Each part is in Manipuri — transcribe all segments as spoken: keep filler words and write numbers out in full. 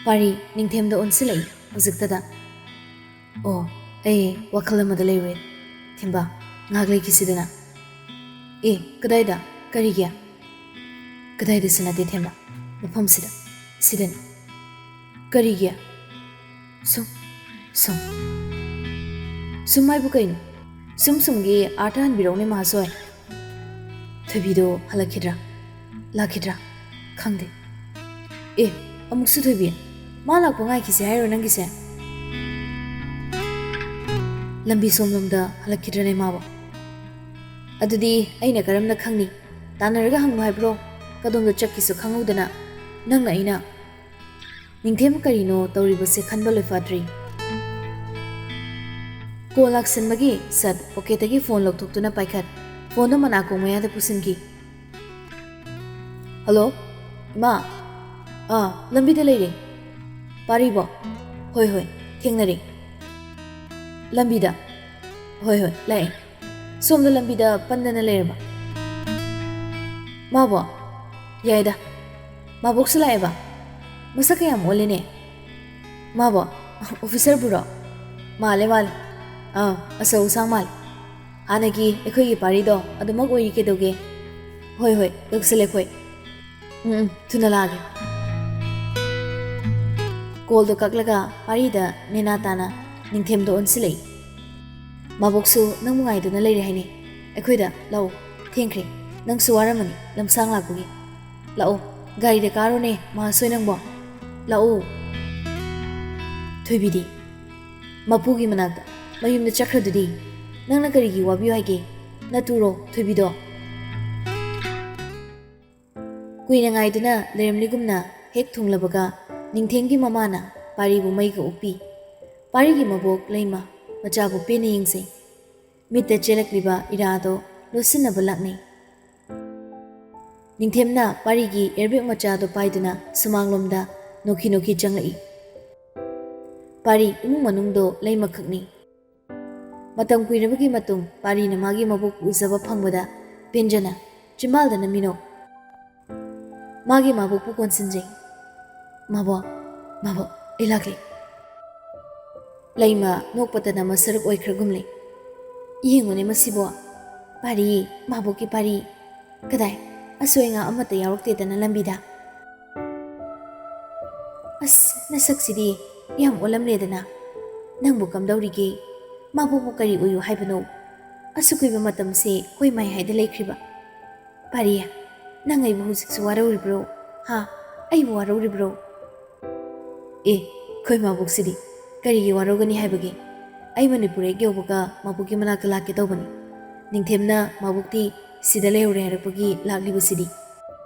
ꯄꯥꯔꯤ ꯅꯤꯡꯊꯦꯝꯗ ꯑꯣꯟꯁꯤꯜꯂꯛꯏ ꯍꯧꯖꯤꯛꯇꯗ꯫ ꯑꯣ, ꯑꯩ ꯋꯥꯈꯜ ꯑꯃꯗ ꯂꯩꯔꯨꯔꯦ꯫ ꯊꯦꯝꯕ, ꯉꯥꯏꯍꯥꯛ ꯂꯩꯈꯤꯁꯤꯗꯅ꯫ ꯑꯦ, ꯀꯗꯥꯏꯗ? ꯀꯔꯤꯒꯤ? ꯀꯗꯥꯏꯗꯁꯨ ꯅꯠꯇꯦ ꯊꯦꯝꯕ, ꯃꯐꯝꯁꯤꯗ, ꯁꯤꯗꯅꯤ꯫ ꯀꯔꯤꯒꯤ? ꯁꯨꯝ, ꯁꯨꯝ꯫ ꯁꯨꯝ ꯍꯥꯏꯕꯨ ꯀꯩꯅꯣ? ꯁꯨꯝ ꯁꯨꯝꯒꯤ ꯑꯥꯔꯊ ꯍꯟꯕꯤꯔꯛꯎꯅꯦ ꯃꯍꯥꯁꯣꯏ꯫ ꯊꯣꯏꯕꯤꯗꯣ ꯍꯜꯂꯛꯈꯤꯗ꯭ꯔꯥ? ꯂꯥꯛꯈꯤꯗ꯭ꯔꯥ? ꯈꯪꯗꯦ꯫ ꯑꯦ, ꯑꯃꯨꯛꯁꯨ ꯊꯣꯏꯕꯤ, ꯃꯥ ꯂꯥꯛꯄ ꯉꯥꯏꯈꯤꯁꯦ ꯍꯥꯏꯔꯣ ꯅꯪꯒꯤꯁꯦ? ꯂꯝꯕꯤ ꯁꯣꯝꯂꯣꯝꯗ ꯍꯜꯂꯛꯈꯤꯗ꯭ꯔꯅꯦ ꯃꯥꯕꯣ? ꯑꯗꯨꯗꯤ ꯑꯩꯅ ꯀꯔꯝꯅ ꯈꯪꯅꯤ? ꯇꯥꯟꯅꯔꯒ ꯍꯪꯉꯨ ꯍꯥꯏꯕ꯭ꯔꯣ? ꯀꯗꯣꯝꯗ ꯆꯠꯈꯤꯁꯨ ꯈꯪꯍꯧꯗꯅ ꯅꯪꯅ ꯑꯩꯅ꯫ ꯅꯤꯡꯊꯦꯝ ꯀꯔꯤꯅꯣ ꯇꯧꯔꯤꯕꯁꯦ ꯈꯟꯕ ꯂꯣꯏꯐꯥꯠꯇ꯭ꯔꯤ꯫ ꯀꯣꯜ ꯂꯥꯛꯁꯟꯕꯒꯤ ꯁꯠ ꯄꯣꯀꯦꯠꯇꯒꯤ ꯐꯣꯟ ꯂꯧꯊꯣꯛꯇꯨꯅ ꯄꯥꯏꯈꯠ, ꯐꯣꯟꯗꯣ ꯃꯅꯥꯀꯣꯡ ꯃꯌꯥꯗ ꯄꯨꯁꯤꯟꯈꯤ꯫ ꯍꯜꯂꯣ, ꯏꯃꯥ꯫ ꯑꯥ, ꯂꯝꯕꯤꯗ ꯂꯩꯔꯦ꯫ ꯄꯥꯔꯤꯕꯣ? ꯍꯣꯏ, ꯍꯣꯏ, ꯊꯦꯡꯅꯔꯦ꯫ ꯂꯝꯕꯤꯗ? ꯍꯣꯏ, ꯍꯣꯏ, ꯂꯥꯛꯑꯦ꯫ ꯁꯣꯝꯗ ꯂꯝꯕꯤꯗ ꯄꯟꯗꯅ ꯂꯩꯔꯕ? ꯃꯥꯕꯣ? ꯌꯥꯏꯗ꯫ ꯃꯥꯕꯣꯛꯁꯨ ꯂꯥꯛꯑꯦꯕ? ꯃꯁꯛ ꯀꯌꯥꯝ ꯑꯣꯜꯂꯦꯅꯦ꯫ ꯃꯥꯕꯣ? ꯑꯣꯐꯤꯁꯔꯕꯨꯔꯣ? ꯃꯥꯜꯂꯦ, ꯃꯥꯜꯂꯦ꯫ ꯑꯥ, ꯑꯆꯧ ꯑꯁꯥꯡ ꯃꯥꯜꯂꯦ꯫ ꯍꯥꯟꯅꯒꯤ ꯑꯩꯈꯣꯏꯒꯤ ꯄꯥꯔꯤꯗꯣ ꯑꯗꯨꯃꯛ ꯑꯣꯏꯔꯤ ꯀꯩꯗꯧꯒꯦ? ꯍꯣꯏ, ꯍꯣꯏ, ꯌꯧꯁꯜꯂꯦ ꯑꯩꯈꯣꯏ꯫ ꯎꯝ, ꯎꯝ, ꯊꯨꯅ ꯂꯥꯛꯑꯒꯦ꯫ ꯀꯣꯜꯗꯣ ꯀꯛꯂꯒ ꯄꯥꯔꯤꯗ ꯅꯦꯅꯥ ꯇꯥꯅ ꯅꯤꯡꯊꯦꯝꯗ ꯑꯣꯟꯁꯤꯜꯂꯛꯏ꯫ ꯃꯥꯕꯣꯛꯁꯨ ꯅꯪꯕꯨ ꯉꯥꯏꯗꯨꯅ ꯂꯩꯔꯦ ꯍꯥꯏꯅꯦ꯫ ꯑꯩꯈꯣꯏꯗ ꯂꯥꯛꯑꯣ, ꯊꯦꯡꯈ꯭ꯔꯦ꯫ ꯅꯪꯁꯨ ꯋꯥꯔꯝꯃꯅꯤ ꯂꯝꯁꯥꯡ ꯂꯥꯛꯄꯒꯤ꯫ ꯂꯥꯛꯑꯣ, ꯒꯥꯔꯤꯗ ꯀꯥꯔꯣꯅꯦ ꯃꯍꯥꯁꯣꯏ ꯅꯪꯕꯣ꯫ ꯂꯥꯛꯑꯣ꯫ ꯊꯣꯏꯕꯤꯗꯤ? ꯃꯄꯨꯒꯤ ꯃꯅꯥꯛꯇ, ꯃꯌꯨꯝꯗ ꯆꯠꯈ꯭ꯔꯗꯨꯗꯤ꯫ ꯅꯪꯅ ꯀꯔꯤꯒꯤ ꯋꯥꯕꯤꯌꯨ ꯍꯥꯏꯒꯦ? ꯅꯇꯨꯔꯣ ꯊꯣꯏꯕꯤꯗꯣ? ꯀꯨꯏꯅ ꯉꯥꯏꯗꯨꯅ ꯂꯩꯔꯝꯂꯤꯒꯨꯝꯅ ꯍꯦꯛ ꯊꯨꯡꯂꯕꯒ ꯅꯤꯡꯊꯦꯝꯒꯤ ꯃꯃꯥꯅ ꯄꯥꯔꯤꯕꯨ ꯃꯩꯒ ꯎꯞꯄꯤ꯫ ꯄꯥꯔꯤꯒꯤ ꯃꯕꯣꯛ ꯂꯩꯃ ꯃꯆꯥꯕꯨ ꯄꯦꯟꯅ ꯌꯦꯡꯖꯩ꯫ ꯃꯤꯠꯇ ꯆꯦꯜꯂꯛꯂꯤꯕ ꯏꯔꯥ ꯑꯗꯣ ꯂꯣꯠꯁꯤꯟꯅꯕ ꯂꯥꯛꯅꯩ꯫ ꯅꯤꯡꯊꯦꯝꯅ ꯄꯥꯔꯤꯒꯤ ꯑꯦꯌꯔꯕꯦꯒ ꯃꯆꯥꯗꯣ ꯄꯥꯏꯗꯨꯅ ꯁꯨꯃꯥꯡꯂꯣꯝꯗ ꯅꯣꯛꯈꯤ ꯅꯣꯛꯈꯤ ꯆꯪꯂꯛꯏ꯫ ꯄꯥꯔꯤ ꯏꯃꯨꯡ ꯃꯅꯨꯡꯗꯣ ꯂꯩꯃꯈꯛꯅꯤ꯫ ꯃꯇꯝ ꯀꯨꯏꯔꯕꯒꯤ ꯃꯇꯨꯡ ꯄꯥꯔꯤꯅ ꯃꯥꯒꯤ ꯃꯕꯣꯛꯄꯨ ꯎꯖꯕ ꯐꯪꯕꯗ ꯄꯦꯟꯖꯅ ꯆꯤꯝꯕꯥꯜꯗꯅ ꯃꯤꯅꯣꯛ꯫ ꯃꯥꯒꯤ ꯃꯕꯣꯛꯄꯨ ꯀꯣꯟꯁꯤꯟꯖꯩ꯫ "ꯃꯕꯣꯛ, ꯃꯥꯕꯣꯛ, ꯑꯩ ꯂꯥꯛꯂꯦ꯫ ꯂꯩꯃ ꯅꯣꯛꯄꯇꯅ ꯃꯁꯔꯨꯛ ꯑꯣꯏꯈ꯭ꯔꯒꯨꯝꯂꯦ꯫ ꯌꯦꯡꯉꯨꯅꯦ ꯃꯁꯤꯕꯣ, ꯄꯥꯔꯤ, ꯃꯥꯕꯣꯛꯀꯤ ꯄꯥꯔꯤ꯫ ꯀꯗꯥꯏ, ꯑꯁꯣꯏ ꯑꯉꯥꯝ ꯑꯃꯠꯇ ꯌꯥꯎꯔꯛꯇꯦꯗꯅ ꯂꯝꯕꯤꯗ꯫ ꯑꯁ, ꯅꯁꯛꯁꯤꯗꯤ ꯌꯥꯝ ꯑꯣꯜꯂꯝꯂꯦꯗꯅ꯫ ꯅꯪꯕꯨ ꯀꯝꯗꯧꯔꯤꯒꯦ? ꯃꯥꯕꯣꯛꯄꯨ ꯀꯔꯤ ꯑꯣꯏꯌꯨ ꯍꯥꯏꯕꯅꯣ? ꯑꯁꯨꯛ ꯀꯨꯏꯕ ꯃꯇꯝꯁꯦ ꯀꯣꯏ ꯃꯥꯏ ꯍꯥꯏꯗ ꯂꯩꯈ꯭ꯔꯤꯕ꯫ ꯄꯥꯔꯤ, ꯅꯪ ꯑꯩꯕꯨ ꯍꯧꯖꯤꯛꯁꯨ ꯋꯥꯔꯧꯔꯤꯕ꯭ꯔꯣ? ꯍꯥ? ꯑꯩꯕꯨ ꯋꯥꯔꯧꯔꯤꯕ꯭ꯔꯣ? ꯑꯦ, ꯑꯩꯈꯣꯏ ꯃꯥꯕꯣꯛꯁꯤꯗꯤ ꯀꯔꯤꯒꯤ ꯋꯥꯔꯧꯒꯅꯤ ꯍꯥꯏꯕꯒꯦ? ꯑꯩ ꯃꯅꯤꯄꯨꯔ ꯍꯦꯛ ꯌꯧꯕꯒ ꯃꯥꯕꯣꯛꯀꯤ ꯃꯅꯥꯛꯇ ꯂꯥꯛꯀꯦ ꯇꯧꯕꯅꯤ꯫ ꯅꯤꯡꯊꯦꯝꯅ ꯃꯥꯕꯣꯛꯇꯤ ꯁꯤꯗ ꯂꯩꯍꯧꯔꯦ ꯍꯥꯏꯔꯛꯄꯒꯤ ꯂꯥꯛꯂꯤꯕꯁꯤꯗꯤ꯫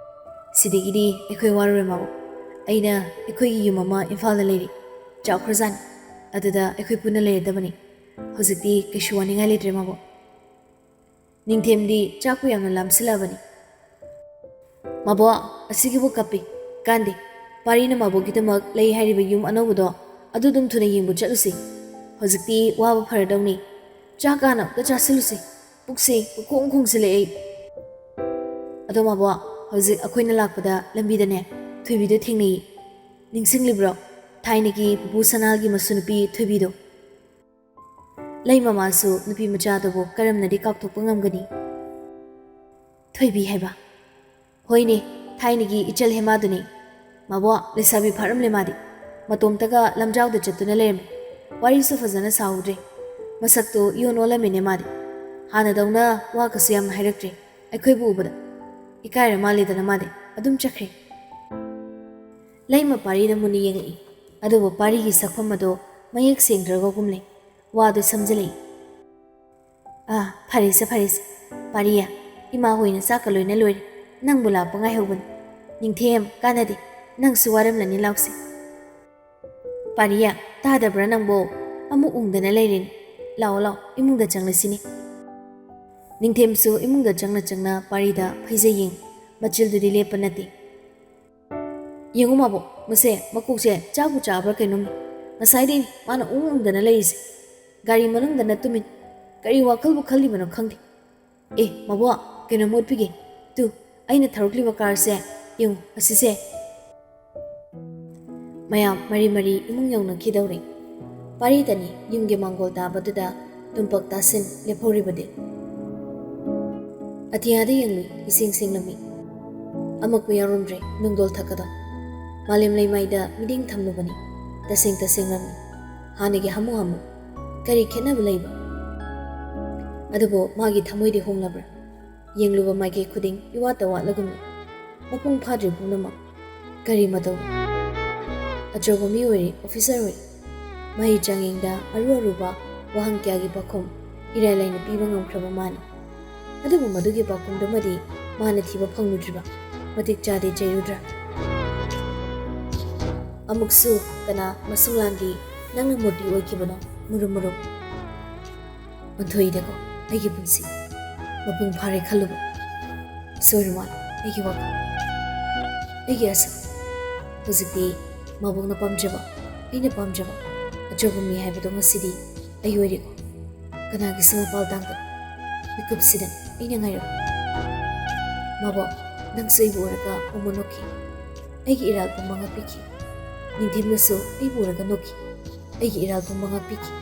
ꯁꯤꯗꯒꯤꯗꯤ ꯑꯩꯈꯣꯏ ꯋꯥꯔꯔꯣꯏ ꯃꯥꯕꯣꯛ꯫ ꯑꯩꯅ ꯑꯩꯈꯣꯏꯒꯤ ꯌꯨꯝ ꯑꯃ ꯏꯝꯐꯥꯜꯗ ꯂꯩꯔꯤ꯫ ꯆꯥꯎꯈ꯭ꯔꯖꯥꯠꯅꯤ꯫ ꯑꯗꯨꯗ ꯑꯩꯈꯣꯏ ꯄꯨꯟꯅ ꯂꯩꯔꯗꯕꯅꯤ꯫ ꯍꯧꯖꯤꯛꯇꯤ ꯀꯩꯁꯨ ꯋꯥꯅꯤꯡꯉꯥꯏ ꯂꯩꯇ꯭ꯔꯦ ꯃꯥꯕꯣꯛ꯫ ꯅꯤꯡꯊꯦꯝꯗꯤ ꯆꯥꯛꯄꯨ ꯌꯥꯝꯅ ꯂꯥꯝꯁꯤꯜꯂꯛꯑꯕꯅꯤ꯫ ꯃꯥꯕꯣꯛ, ꯑꯁꯤꯒꯤꯕꯨ ꯀꯞꯄꯤ꯫ ꯀꯥꯟꯗꯦ꯫ ꯄꯥꯔꯤꯅ ꯃꯥꯕꯣꯛꯀꯤꯗꯃꯛ ꯂꯩ ꯍꯥꯏꯔꯤꯕ ꯌꯨꯝ ꯑꯅꯧꯕꯗꯣ, ꯑꯗꯨ ꯑꯗꯨꯝ ꯊꯨꯅ ꯌꯦꯡꯕ ꯆꯠꯂꯨꯁꯤ꯫ ꯍꯧꯖꯤꯛꯇꯤ ꯋꯥꯕ ꯐꯔꯗꯧꯅꯤ꯫ ꯆꯥꯛ ꯍꯥꯟꯅ ꯑꯝꯇ ꯆꯥꯁꯤꯜꯂꯨꯁꯤ꯫ ꯄꯨꯛꯁꯤ ꯄꯨꯈꯣꯡ ꯈꯣꯡꯖꯤꯜꯂꯛꯑꯦ꯫ ꯑꯗꯣ ꯃꯥꯕꯣꯛ, ꯍꯧꯖꯤꯛ ꯑꯩꯈꯣꯏꯅ ꯂꯥꯛꯄꯗ ꯂꯝꯕꯤꯗꯅꯦ ꯊꯣꯏꯕꯤꯗꯣ ꯊꯦꯡꯅꯩꯌꯦ꯫ ꯅꯤꯡꯁꯤꯡꯂꯤꯕ꯭ꯔꯣ? ꯊꯥꯏꯅꯒꯤ ꯄꯨꯄꯨ ꯁꯅꯥꯜꯒꯤ ꯃꯁꯨꯅꯨꯄꯤ ꯊꯣꯏꯕꯤꯗꯣ꯫ ꯂꯩ ꯃꯃꯥꯁꯨ ꯅꯨꯄꯤ ꯃꯆꯥꯗꯨꯕꯨ ꯀꯔꯝꯅꯗꯤ ꯀꯥꯎꯊꯣꯛꯄ ꯉꯝꯒꯅꯤ? ꯊꯣꯏꯕꯤ ꯍꯥꯏꯕ? ꯍꯣꯏꯅꯦ, ꯊꯥꯏꯅꯒꯤ ꯏꯆꯜ ꯍꯦꯃꯥꯗꯨꯅꯤ꯫ ꯃꯥꯕꯣꯛ, ꯂꯩꯁꯥꯕꯤ ꯐꯥꯔꯝꯂꯦ ꯃꯥꯗꯤ꯫ ꯃꯇꯣꯝꯇꯒ ꯂꯝꯖꯥꯎꯗ ꯆꯠꯇꯨꯅ ꯂꯩꯔꯝꯃꯤ꯫ ꯋꯥꯔꯤꯁꯨ ꯐꯖꯅ ꯁꯥꯍꯧꯗ꯭ꯔꯦ꯫ ꯃꯁꯛꯇꯣ ꯏꯑꯣꯟ ꯑꯣꯜꯂꯝꯃꯤꯅꯦ ꯃꯥꯗꯤ꯫ ꯍꯥꯟꯅꯗꯧꯅ ꯋꯥꯒꯁꯨ ꯌꯥꯝꯅ ꯍꯥꯏꯔꯛꯇ꯭ꯔꯦ꯫ ꯑꯩꯈꯣꯏꯕꯨ ꯎꯕꯗ ꯏꯀꯥꯏꯔ ꯃꯥꯜꯂꯦꯗꯅ ꯃꯥꯗꯤ꯫ ꯑꯗꯨꯝ ꯆꯠꯈ꯭ꯔꯦ꯫ ꯂꯩꯃ ꯄꯥꯔꯤꯗ ꯃꯨꯟꯅ ꯌꯦꯡꯉꯛꯏ꯫ ꯑꯗꯨꯕꯨ ꯄꯥꯔꯤꯒꯤ ꯁꯛꯐꯝ ꯑꯗꯣ ꯃꯌꯦꯛ ꯁꯦꯡꯗ꯭ꯔꯒꯨꯝꯂꯦ꯫ ꯋꯥꯗꯨ ꯁꯝꯖꯤꯜꯂꯛꯏ꯫ ꯑꯥ, ꯐꯔꯦꯁꯦ, ꯐꯔꯦꯁꯦ꯫ ꯄꯥꯔꯤꯌꯥ, ꯏꯃꯥ ꯍꯣꯏꯅ ꯆꯥꯛꯀ ꯂꯣꯏꯅ ꯂꯣꯏꯔꯦ꯫ ꯅꯪꯕꯨ ꯂꯥꯛꯄ ꯉꯥꯏꯍꯧꯕꯅꯤ꯫ ꯅꯤꯡꯊꯦꯝ, ꯀꯥꯟꯅꯗꯦ꯫ ꯅꯪꯁꯨ ꯋꯥꯔꯝꯂꯅꯤ, ꯂꯥꯎꯁꯦ꯫ ꯄꯥꯔꯤꯌꯥ, ꯇꯥꯗꯕ꯭ꯔꯥ ꯅꯪꯕꯣ? ꯑꯃꯨꯛ ꯎꯪꯗꯅ ꯂꯩꯔꯦꯅꯦ꯫ ꯂꯥꯛꯑꯣ, ꯂꯥꯛꯑꯣ, ꯏꯃꯨꯡꯗ ꯆꯪꯂꯁꯤꯅꯦ꯫ ꯅꯤꯡꯊꯦꯝꯁꯨ ꯏꯃꯨꯡꯗ ꯆꯪꯅ ꯆꯪꯅ ꯄꯥꯔꯤꯗ ꯐꯩꯖꯩ ꯌꯦꯡ꯫ ꯃꯆꯤꯜꯗꯨꯗꯤ ꯂꯦꯞꯄ ꯅꯠꯇꯦ꯫ ꯌꯦꯡꯉꯨ ꯃꯥꯕꯣꯛ, ꯃꯁꯦ ꯃꯀꯣꯛꯁꯦ ꯆꯥꯕꯨ ꯆꯥꯕ꯭ꯔꯥ ꯀꯩꯅꯣꯝꯅꯤ꯫ ꯉꯁꯥꯏꯗꯩ ꯃꯥꯅ ꯎꯪ ꯎꯪꯗꯅ ꯂꯩꯔꯤꯁꯦ꯫ ꯒꯥꯔꯤ ꯃꯅꯨꯡꯗꯅ ꯇꯨꯃꯤꯟ꯫ ꯀꯔꯤ ꯋꯥꯈꯜꯕꯨ ꯈꯜꯂꯤꯕꯅꯣ ꯈꯪꯗꯦ꯫ ꯑꯦ ꯃꯥꯕꯣꯛ, ꯀꯩꯅꯣꯝ ꯎꯠꯄꯤꯒꯦ꯫ ꯇꯨ, ꯑꯩꯅ ꯊꯧꯔꯛꯂꯤꯕ ꯀꯥꯔꯁꯦ ꯌꯦꯡꯉꯨ, ꯑꯁꯤꯁꯦ꯫ ꯃꯌꯥꯝ ꯃꯔꯤ ꯃꯔꯤ ꯏꯃꯨꯡ ꯌꯧꯅꯈꯤꯗꯧꯔꯦ꯫ ꯄꯥꯔꯤꯇꯅꯤ ꯌꯨꯝꯒꯤ ꯃꯥꯡꯒꯣꯜ ꯇꯥꯕꯗꯨꯗ ꯇꯨꯝꯄꯛ ꯇꯥꯁꯤꯟ ꯂꯦꯞꯍꯧꯔꯤꯕꯗꯤ꯫ ꯑꯇꯤꯌꯥꯗ ꯌꯦꯡꯂꯨꯏ, ꯏꯁꯦꯡ ꯁꯦꯡꯂꯝꯃꯤ꯫ ꯑꯃꯛꯄ ꯌꯥꯎꯔꯝꯗ꯭ꯔꯦ ꯅꯨꯡꯗꯣꯜ ꯊꯛꯀꯗꯣ꯫ ꯃꯥꯂꯦꯝ ꯂꯩꯃꯥꯏꯗ ꯃꯤꯠꯌꯦꯡ ꯊꯝꯂꯨꯕꯅꯤ, ꯇꯁꯦꯡ ꯇꯁꯦꯡꯂꯝꯃꯤ꯫ ꯍꯥꯟꯅꯒꯤ ꯍꯥꯃꯨ ꯍꯥꯃꯨ꯫ ꯀꯔꯤ ꯈꯦꯠꯅꯕ ꯂꯩꯕ? ꯑꯗꯨꯕꯨ ꯃꯥꯒꯤ ꯊꯃꯣꯏꯗꯤ ꯍꯣꯡꯂꯕ꯭ꯔꯥ? ꯌꯦꯡꯂꯨꯕ ꯃꯥꯏꯀꯩ ꯈꯨꯗꯤꯡ ꯏꯋꯥꯠꯇ ꯋꯥꯠꯂꯒꯨꯝꯃꯤ꯫ ꯃꯄꯨꯡ ꯐꯥꯗ꯭ꯔꯤ ꯄꯨꯝꯅꯃꯛ꯫ ꯀꯔꯤ ꯃꯇꯧ? ꯑꯆꯧꯕ ꯃꯤ ꯑꯣꯏꯔꯦ, ꯑꯣꯐꯤꯁꯔ ꯑꯣꯏꯔꯦ꯫ ꯃꯍꯩ ꯆꯥꯡꯌꯦꯡꯗ ꯑꯔꯨ ꯑꯔꯨꯕ ꯋꯥꯍꯪ ꯀꯌꯥꯒꯤ ꯄꯥꯎꯈꯨꯝ ꯏꯔꯥꯏ ꯂꯥꯏꯅ ꯄꯤꯕ ꯉꯝꯈ꯭ꯔꯕ ꯃꯥꯅꯤ꯫ ꯑꯗꯨꯕꯨ ꯃꯗꯨꯒꯤ ꯄꯥꯎꯈꯨꯝꯗꯨꯃꯗꯤ ꯃꯥꯅ ꯊꯤꯕ ꯐꯪꯂꯨꯗ꯭ꯔꯤꯕ꯫ ꯃꯇꯤꯛ ꯆꯥꯗꯦ ꯆꯩꯔꯨꯗ꯭ꯔꯥ? ꯑꯃꯨꯛꯁꯨ ꯀꯅꯥ ꯃꯁꯨꯡꯂꯥꯟꯒꯤ ꯅꯪꯅ ꯃꯨꯔꯇꯤ ꯑꯣꯏꯈꯤꯕꯅꯣ, ꯃꯨꯔꯨꯝ ꯃꯨꯔꯨꯝ? ꯑꯣꯟꯊꯣꯛꯏꯗꯀꯣ ꯑꯩꯒꯤ ꯄꯨꯟꯁꯤ꯫ ꯃꯄꯨꯡ ꯐꯥꯔꯦ ꯈꯜꯂꯨꯕ꯫ ꯁꯣꯏꯔꯨ ꯃꯥꯜꯂꯦ ꯑꯩꯒꯤ ꯋꯥꯈꯜ, ꯑꯩꯒꯤ ꯑꯁꯥ꯫ ꯍꯧꯖꯤꯛꯇꯤ ꯃꯕꯣꯛꯅ ꯄꯥꯝꯖꯕ, ꯑꯩꯅ ꯄꯥꯝꯖꯕ ꯑꯆꯧꯕ ꯃꯤ ꯍꯥꯏꯕꯗꯣ ꯉꯁꯤꯗꯤ ꯑꯩ ꯑꯣꯏꯔꯦꯀꯣ꯫ ꯀꯅꯥꯒꯤꯁꯨ ꯃꯄꯥꯜ ꯇꯥꯡꯗ ꯃꯤꯀꯨꯞꯁꯤꯗ ꯑꯩꯅ ꯉꯥꯏꯔꯕ꯫ ꯃꯕꯣꯛ, ꯅꯪꯁꯨ ꯑꯩꯕꯨ ꯎꯔꯒ ꯃꯃꯣꯟ ꯅꯣꯛꯈꯤ꯫ ꯑꯩꯒꯤ ꯏꯔꯥꯜ ꯄꯨꯝꯕ ꯉꯥꯛꯄꯤꯈꯤ꯫ ꯅꯤꯡꯊꯦꯝꯅꯁꯨ ꯑꯩꯕꯨ ꯎꯔꯒ ꯅꯣꯛꯈꯤ꯫ ꯑꯩꯒꯤ ꯏꯔꯥꯜ ꯄꯨꯝꯕ ꯉꯥꯛꯄꯤꯈꯤ꯫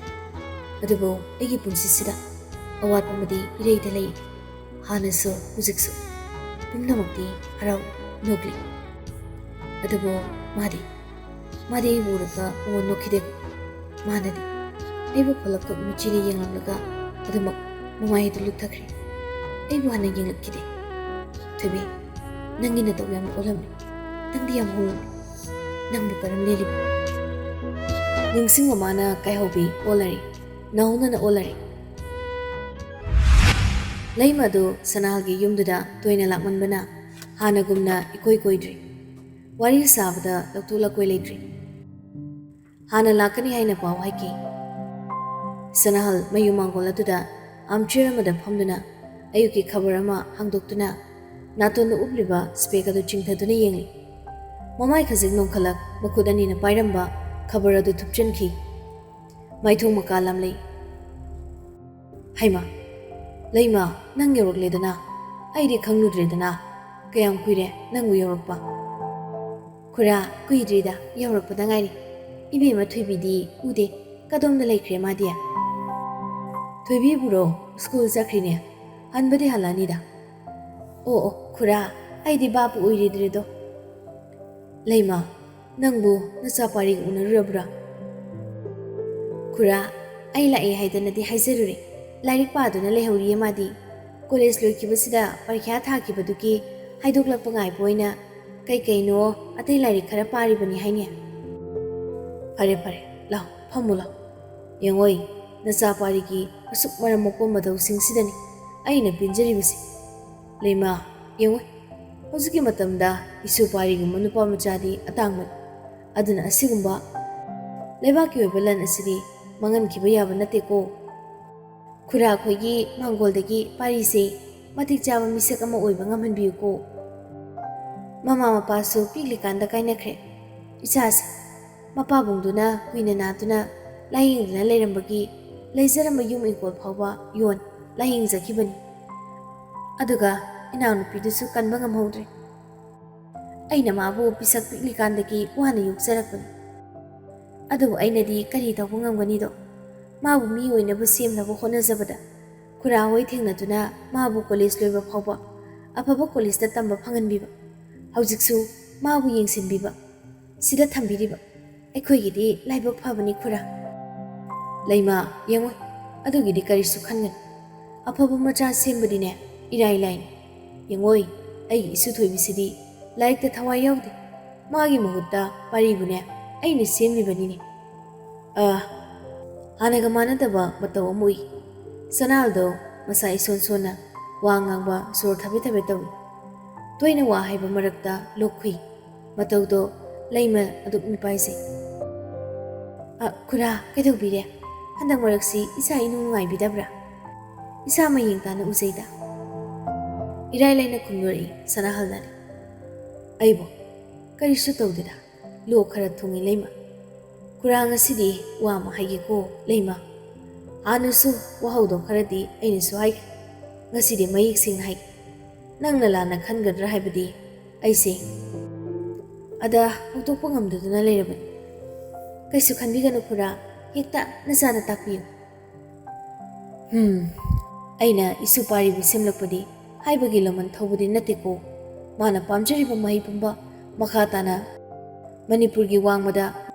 ꯑꯗꯨꯕꯨ ꯑꯩꯒꯤ ꯄꯨꯟꯁꯤꯁꯤꯗ ꯑꯋꯥꯠꯄ ꯑꯃꯗꯤ ꯏꯔꯩꯗ ꯂꯩ꯫ ꯍꯥꯟꯅꯁꯨ ꯍꯧꯖꯤꯛꯁꯨ ꯄꯨꯝꯅꯃꯛꯇꯤ ꯍꯔꯥꯎ ꯅꯣꯛꯂꯤ꯫ ꯑꯗꯨꯕꯨ ꯃꯥꯗꯤ, ꯃꯥꯗꯤ ꯑꯩꯕꯨ ꯎꯔꯒ ꯃꯃꯣꯟ ꯅꯣꯛꯈꯤꯗꯦ꯫ ꯃꯥꯅꯗꯤ ꯑꯩꯕꯨ ꯈꯣꯂꯛꯈꯛ ꯃꯤꯆꯤꯅ ꯌꯦꯡꯂꯝꯂꯒ ꯑꯗꯨꯃꯛ ꯃꯃꯥꯏ ꯑꯗꯨ ꯂꯨꯞꯊꯈ꯭ꯔꯦ꯫ ꯑꯩꯕꯨ ꯍꯟꯅ ꯌꯦꯡꯂꯛꯈꯤꯗꯦ꯫ ꯊꯣꯏꯕꯤ, ꯅꯪꯒꯤ ꯅꯇꯧ ꯌꯥꯝꯅ ꯑꯣꯜꯂꯝꯃꯤ꯫ ꯅꯪꯗꯤ ꯌꯥꯝ ꯍꯣꯡꯂꯝꯃꯤ꯫ ꯅꯪꯕꯨ ꯀꯔꯝ ꯂꯦꯜꯂꯤꯕ? ꯅꯤꯡꯁꯤꯡꯕ ꯃꯥꯅ ꯀꯥꯏꯍꯧꯕꯤ ꯑꯣꯜꯂꯔꯤ, ꯅꯥꯎꯅꯅ ꯑꯣꯜꯂꯔꯤ꯫ ꯂꯩꯃ ꯑꯗꯨ ꯁꯅꯥꯍꯜꯒꯤ ꯌꯨꯝꯗꯨꯗ ꯇꯣꯏꯅ ꯂꯥꯛꯃꯟꯕꯅ ꯍꯥꯟꯅꯒꯨꯝꯅ ꯏꯀꯣꯏ ꯀꯣꯏꯗ꯭ꯔꯤ꯫ ꯋꯥꯔꯤ ꯁꯥꯕꯗ ꯂꯧꯊꯣꯛ ꯂꯀꯣꯏ ꯂꯩꯇ꯭ꯔꯤ꯫ ꯍꯥꯟꯅ ꯂꯥꯛꯀꯅꯤ ꯍꯥꯏꯅ ꯄꯥꯎ ꯍꯥꯏꯈꯤ꯫ ꯁꯅꯥꯍꯜ ꯃꯌꯨꯝ ꯃꯥꯡꯒꯣꯜ ꯑꯗꯨꯗ ꯑꯥꯝꯆꯤꯌꯔ ꯑꯃꯗ ꯐꯝꯗꯨꯅ ꯑꯌꯨꯛꯀꯤ ꯈꯕꯔ ꯑꯃ ꯍꯥꯡꯗꯣꯛꯇꯨꯅ ꯅꯥꯇꯣꯟꯗ ꯎꯞꯂꯤꯕ ꯁ꯭ꯄꯦꯛ ꯑꯗꯨ ꯆꯤꯡꯊꯗꯨꯅ ꯌꯦꯡꯂꯤ꯫ ꯃꯃꯥꯏ ꯈꯖꯤꯛ ꯅꯣꯡꯈꯠꯂꯛ ꯃꯈꯨꯠ ꯑꯅꯤꯅ ꯄꯥꯏꯔꯝꯕ ꯈꯕꯔ ꯑꯗꯨ ꯊꯨꯞꯆꯤꯟꯈꯤ꯫ ꯃꯥꯏꯊꯣꯡ ꯃꯀꯥ ꯂꯥꯝꯂꯛꯏ꯫ ꯍꯩꯃꯥ, ꯂꯩꯃ, ꯅꯪ ꯌꯧꯔꯛꯂꯦꯗꯅ? ꯑꯩꯗꯤ ꯈꯪꯂꯨꯗ꯭ꯔꯦꯗꯅ꯫ ꯀꯌꯥꯝ ꯀꯨꯏꯔꯦ ꯅꯪꯕꯨ ꯌꯧꯔꯛꯄ? "ꯈꯨꯔꯥ, ꯀꯨꯏꯗ꯭ꯔꯤꯗ, ꯌꯧꯔꯛꯄꯗ ꯉꯥꯏꯔꯤ꯫ ꯏꯕꯦꯝꯃ ꯊꯣꯏꯕꯤꯗꯤ ꯎꯗꯦ, ꯀꯗꯣꯝꯗ ꯂꯩꯈ꯭ꯔꯦ ꯃꯥꯗꯤ?" "ꯊꯣꯏꯕꯤꯕꯨꯔꯣ? ꯁ꯭ꯀꯨꯜ ꯆꯠꯈ꯭ꯔꯤꯅꯦ, ꯍꯟꯕꯗꯤ ꯍꯜꯂꯛꯑꯅꯤꯗ꯫" "ꯑꯣ ꯑꯣ ꯈꯨꯔꯥ, ꯑꯩꯗꯤ ꯚꯥꯞꯄꯨ ꯑꯣꯏꯔꯨꯗ꯭ꯔꯦꯗꯣ꯫" "ꯂꯩꯃ, ꯅꯪꯕꯨ ꯅꯆꯥ ꯄꯥꯔꯤꯒ ꯎꯅꯔꯨꯔꯕ꯭ꯔꯥ?" "ꯈꯨꯔꯥ, ꯑꯩ ꯂꯥꯛꯑꯦ ꯍꯥꯏꯗꯅꯗꯤ ꯍꯥꯏꯖꯔꯨꯔꯦ, ꯂꯥꯏꯔꯤꯛ ꯄꯥꯗꯨꯅ ꯂꯩꯍꯧꯔꯤꯌꯦ ꯃꯥꯗꯤ꯫ ꯀꯣꯂꯦꯖ ꯂꯣꯏꯈꯤꯕꯁꯤꯗ ꯄꯔꯤꯈ꯭ꯌꯥ ꯊꯥꯈꯤꯕꯗꯨꯒꯤ ꯍꯥꯏꯗꯣꯛꯂꯛꯄ ꯉꯥꯏꯕ ꯑꯣꯏꯅ ꯀꯩ ꯀꯩꯅꯣ ꯑꯇꯩ ꯂꯥꯏꯔꯤꯛ ꯈꯔ ꯄꯥꯔꯤꯕꯅꯤ ꯍꯥꯏꯅꯦ꯫" "ꯐꯔꯦ ꯐꯔꯦ, ꯂꯥꯎ, ꯐꯝꯃꯨ ꯂꯥꯎ꯫ ꯌꯦꯡꯉꯣꯏ, ꯅꯆꯥ ꯄꯥꯔꯤꯒꯤ ꯑꯁꯨꯛ ꯃꯔꯝ ꯃꯣꯛꯄ ꯃꯇꯧꯁꯤꯡꯁꯤꯗꯅꯤ ꯑꯩꯅ ꯄꯦꯟꯖꯔꯤꯕꯁꯤ꯫ ꯂꯩꯃ, ꯌꯦꯡꯉꯣꯏ, ꯍꯧꯖꯤꯛꯀꯤ ꯃꯇꯝꯗ ꯏꯁꯨ ꯄꯥꯔꯤꯒꯨꯝꯕ ꯅꯨꯄꯥ ꯃꯆꯥꯗꯤ ꯑꯇꯥꯡꯕꯅꯤ꯫ ꯑꯗꯨꯅ ꯑꯁꯤꯒꯨꯝꯕ ꯂꯩꯕꯥꯛꯀꯤ ꯑꯣꯏꯕ ꯂꯟ ꯑꯁꯤꯗꯤ ꯃꯥꯡꯍꯟꯈꯤꯕ ꯌꯥꯕ ꯅꯠꯇꯦꯀꯣ꯫ ꯈꯨꯔꯥ ꯑꯩꯈꯣꯏꯒꯤ ꯃꯥꯡꯒꯣꯜꯗꯒꯤ ꯄꯥꯔꯤꯁꯦ ꯃꯇꯤꯛ ꯆꯥꯕ ꯃꯤꯁꯛ ꯑꯃ ꯑꯣꯏꯕ ꯉꯝꯍꯟꯕꯤꯌꯨꯀꯣ꯫ ꯃꯃꯥ ꯃꯄꯥꯁꯨ ꯄꯤꯛꯂꯤꯀꯥꯟꯗ ꯀꯥꯏꯅꯈ꯭ꯔꯦ꯫ ꯏꯆꯥꯁꯦ ꯃꯄꯥꯕꯨꯡꯗꯨꯅ ꯀꯨꯏꯅ ꯅꯥꯗꯨꯅ ꯂꯥꯌꯦꯡꯗꯨꯅ ꯂꯩꯔꯝꯕꯒꯤ ꯂꯩꯖꯔꯝꯕ ꯌꯨꯝ ꯏꯪꯈꯣꯜ ꯐꯥꯎꯕ ꯌꯣꯟ ꯂꯥꯌꯦꯡꯖꯈꯤꯕꯅꯤ꯫ ꯑꯗꯨꯒ ꯏꯅꯥꯎꯅꯨꯄꯤꯗꯨꯁꯨ ꯀꯟꯕ ꯉꯝꯍꯧꯗ꯭ꯔꯦ꯫ ꯑꯩꯅ ꯃꯥꯕꯨ ꯄꯤꯁꯛ ꯄꯤꯛꯂꯤꯀꯥꯟꯗꯒꯤ ꯋꯥꯅ ꯌꯣꯛꯆꯔꯛꯄꯅꯤ꯫ ꯑꯗꯨꯕꯨ ꯑꯩꯅꯗꯤ ꯀꯔꯤ ꯇꯧꯕ ꯉꯝꯒꯅꯤꯗꯣ? ꯃꯥꯕꯨ ꯃꯤ ꯑꯣꯏꯅꯕ ꯁꯦꯝꯅꯕ ꯍꯣꯠꯅꯖꯕꯗ ꯈꯨꯔꯥ ꯍꯣꯏ ꯊꯦꯡꯅꯗꯨꯅ ꯃꯥꯕꯨ ꯀꯣꯂꯦꯖ ꯂꯣꯏꯕ ꯐꯥꯎꯕ ꯑꯐꯕ ꯀꯣꯂꯦꯖꯇ ꯇꯝꯕ ꯐꯪꯍꯟꯕꯤꯕ, ꯍꯧꯖꯤꯛꯁꯨ ꯃꯥꯕꯨ ꯌꯦꯡꯁꯤꯟꯕꯤꯕ, ꯁꯤꯗ ꯊꯝꯕꯤꯔꯤꯕ ꯑꯩꯈꯣꯏꯒꯤꯗꯤ ꯂꯥꯏꯕꯛ ꯐꯕꯅꯤ ꯈꯨꯔꯥ꯫" "ꯂꯩꯃ, ꯌꯦꯡꯉꯣꯏ, ꯑꯗꯨꯒꯤꯗꯤ ꯀꯔꯤꯁꯨ ꯈꯟꯒꯅꯨ꯫ ꯑꯐꯕ ꯃꯆꯥ ꯁꯦꯝꯕꯗꯤꯅꯦ ꯏꯔꯥꯏ ꯂꯥꯏꯅꯤ꯫ ꯌꯦꯡꯉꯣꯏ, ꯑꯩꯒꯤ ꯏꯁꯨ ꯊꯣꯏꯕꯤꯁꯤꯗꯤ ꯂꯥꯏꯔꯤꯛꯇ ꯊꯋꯥꯏ ꯌꯥꯎꯗꯦ꯫ ꯃꯥꯒꯤ ꯃꯍꯨꯠꯇ ꯄꯥꯔꯤꯕꯨꯅꯦ ꯑꯩꯅ ꯁꯦꯝꯂꯤꯕꯅꯤꯅꯦ꯫" ꯑ, ꯍꯥꯟꯅꯒ ꯃꯥꯟꯅꯗꯕ ꯃꯇꯧ ꯑꯃ ꯎꯏ꯫ ꯁꯅꯥꯍꯜꯗꯣ ꯃꯁꯥ ꯏꯁꯣꯟ ꯁꯣꯟꯅ ꯋꯥ ꯉꯥꯡꯕ ꯁꯣꯔ ꯊꯕꯦ ꯊꯕꯦ ꯇꯧꯏ꯫ ꯇꯣꯏꯅ ꯋꯥ ꯍꯥꯏꯕ ꯃꯔꯛꯇ ꯂꯣꯛ ꯈꯨꯏ꯫ ꯃꯇꯧꯗꯣ ꯂꯩꯃ ꯑꯗꯨꯛ ꯃꯤꯄꯥꯏꯖꯩ꯫ "ꯑ, ꯈꯨꯔꯥ, ꯀꯩꯗꯧꯕꯤꯔꯦ? ꯍꯟꯗꯛ ꯃꯔꯛꯁꯤ ꯏꯆꯥ ꯏꯅꯨꯡ ꯅꯨꯡꯉꯥꯏꯕꯤꯗꯕ꯭ꯔꯥ? ꯏꯁꯥ ꯃꯌꯦꯡ ꯇꯥꯅ ꯎꯖꯩꯗ꯫" ꯏꯔꯥꯏ ꯂꯥꯏꯅ ꯈꯨꯝꯂꯨꯔꯛꯏ ꯁꯅꯥꯍꯜꯅꯗꯤ꯫ "ꯑꯩꯕꯣ ꯀꯔꯤꯁꯨ ꯇꯧꯗꯦꯗ, ꯂꯣꯛ ꯈꯔ ꯊꯨꯡꯉꯤ ꯂꯩꯃ꯫ ꯈꯨꯔꯥ, ꯉꯁꯤꯗꯤ ꯋꯥ ꯑꯃ ꯍꯥꯏꯒꯦꯀꯣ ꯂꯩꯃ꯫ ꯍꯥꯟꯅꯁꯨ ꯋꯥꯍꯧꯗꯣ ꯈꯔꯗꯤ ꯑꯩꯅꯁꯨ ꯍꯥꯏꯈ꯭ꯔꯦ, ꯉꯁꯤꯗꯤ ꯃꯌꯦꯛ ꯁꯦꯡꯅ ꯍꯥꯏꯒꯦ꯫ ꯅꯪꯅ ꯂꯥꯟꯅ ꯈꯟꯒꯗ꯭ꯔꯥ ꯍꯥꯏꯕꯗꯤ ꯑꯩꯁꯦ ꯑꯗ ꯍꯧꯗꯣꯛꯄ ꯉꯝꯗꯗꯨꯅ ꯂꯩꯔꯕꯅꯤ꯫ "ꯀꯩꯁꯨ ꯈꯟꯕꯤꯒꯅꯨ ꯈꯨꯔꯥ, ꯍꯦꯛꯇ ꯅꯆꯥꯅ ꯇꯥꯛꯄꯤꯌꯨ꯫" "ꯍꯝ, ꯑꯩꯅ ꯏꯁꯨ ꯄꯥꯔꯤꯕꯨ ꯁꯦꯝꯂꯛꯄꯗꯤ ꯍꯥꯏꯕꯒꯤ ꯂꯃꯟ ꯊꯧꯕꯗꯤ ꯅꯠꯇꯦꯀꯣ꯫ ꯃꯥꯅ ꯄꯥꯝꯖꯔꯤꯕ ꯃꯍꯩ ꯄꯨꯝꯕ ꯃꯈꯥ ꯇꯥꯅ ꯃꯅꯤꯄꯨꯔꯒꯤ ꯋꯥꯡꯃꯗ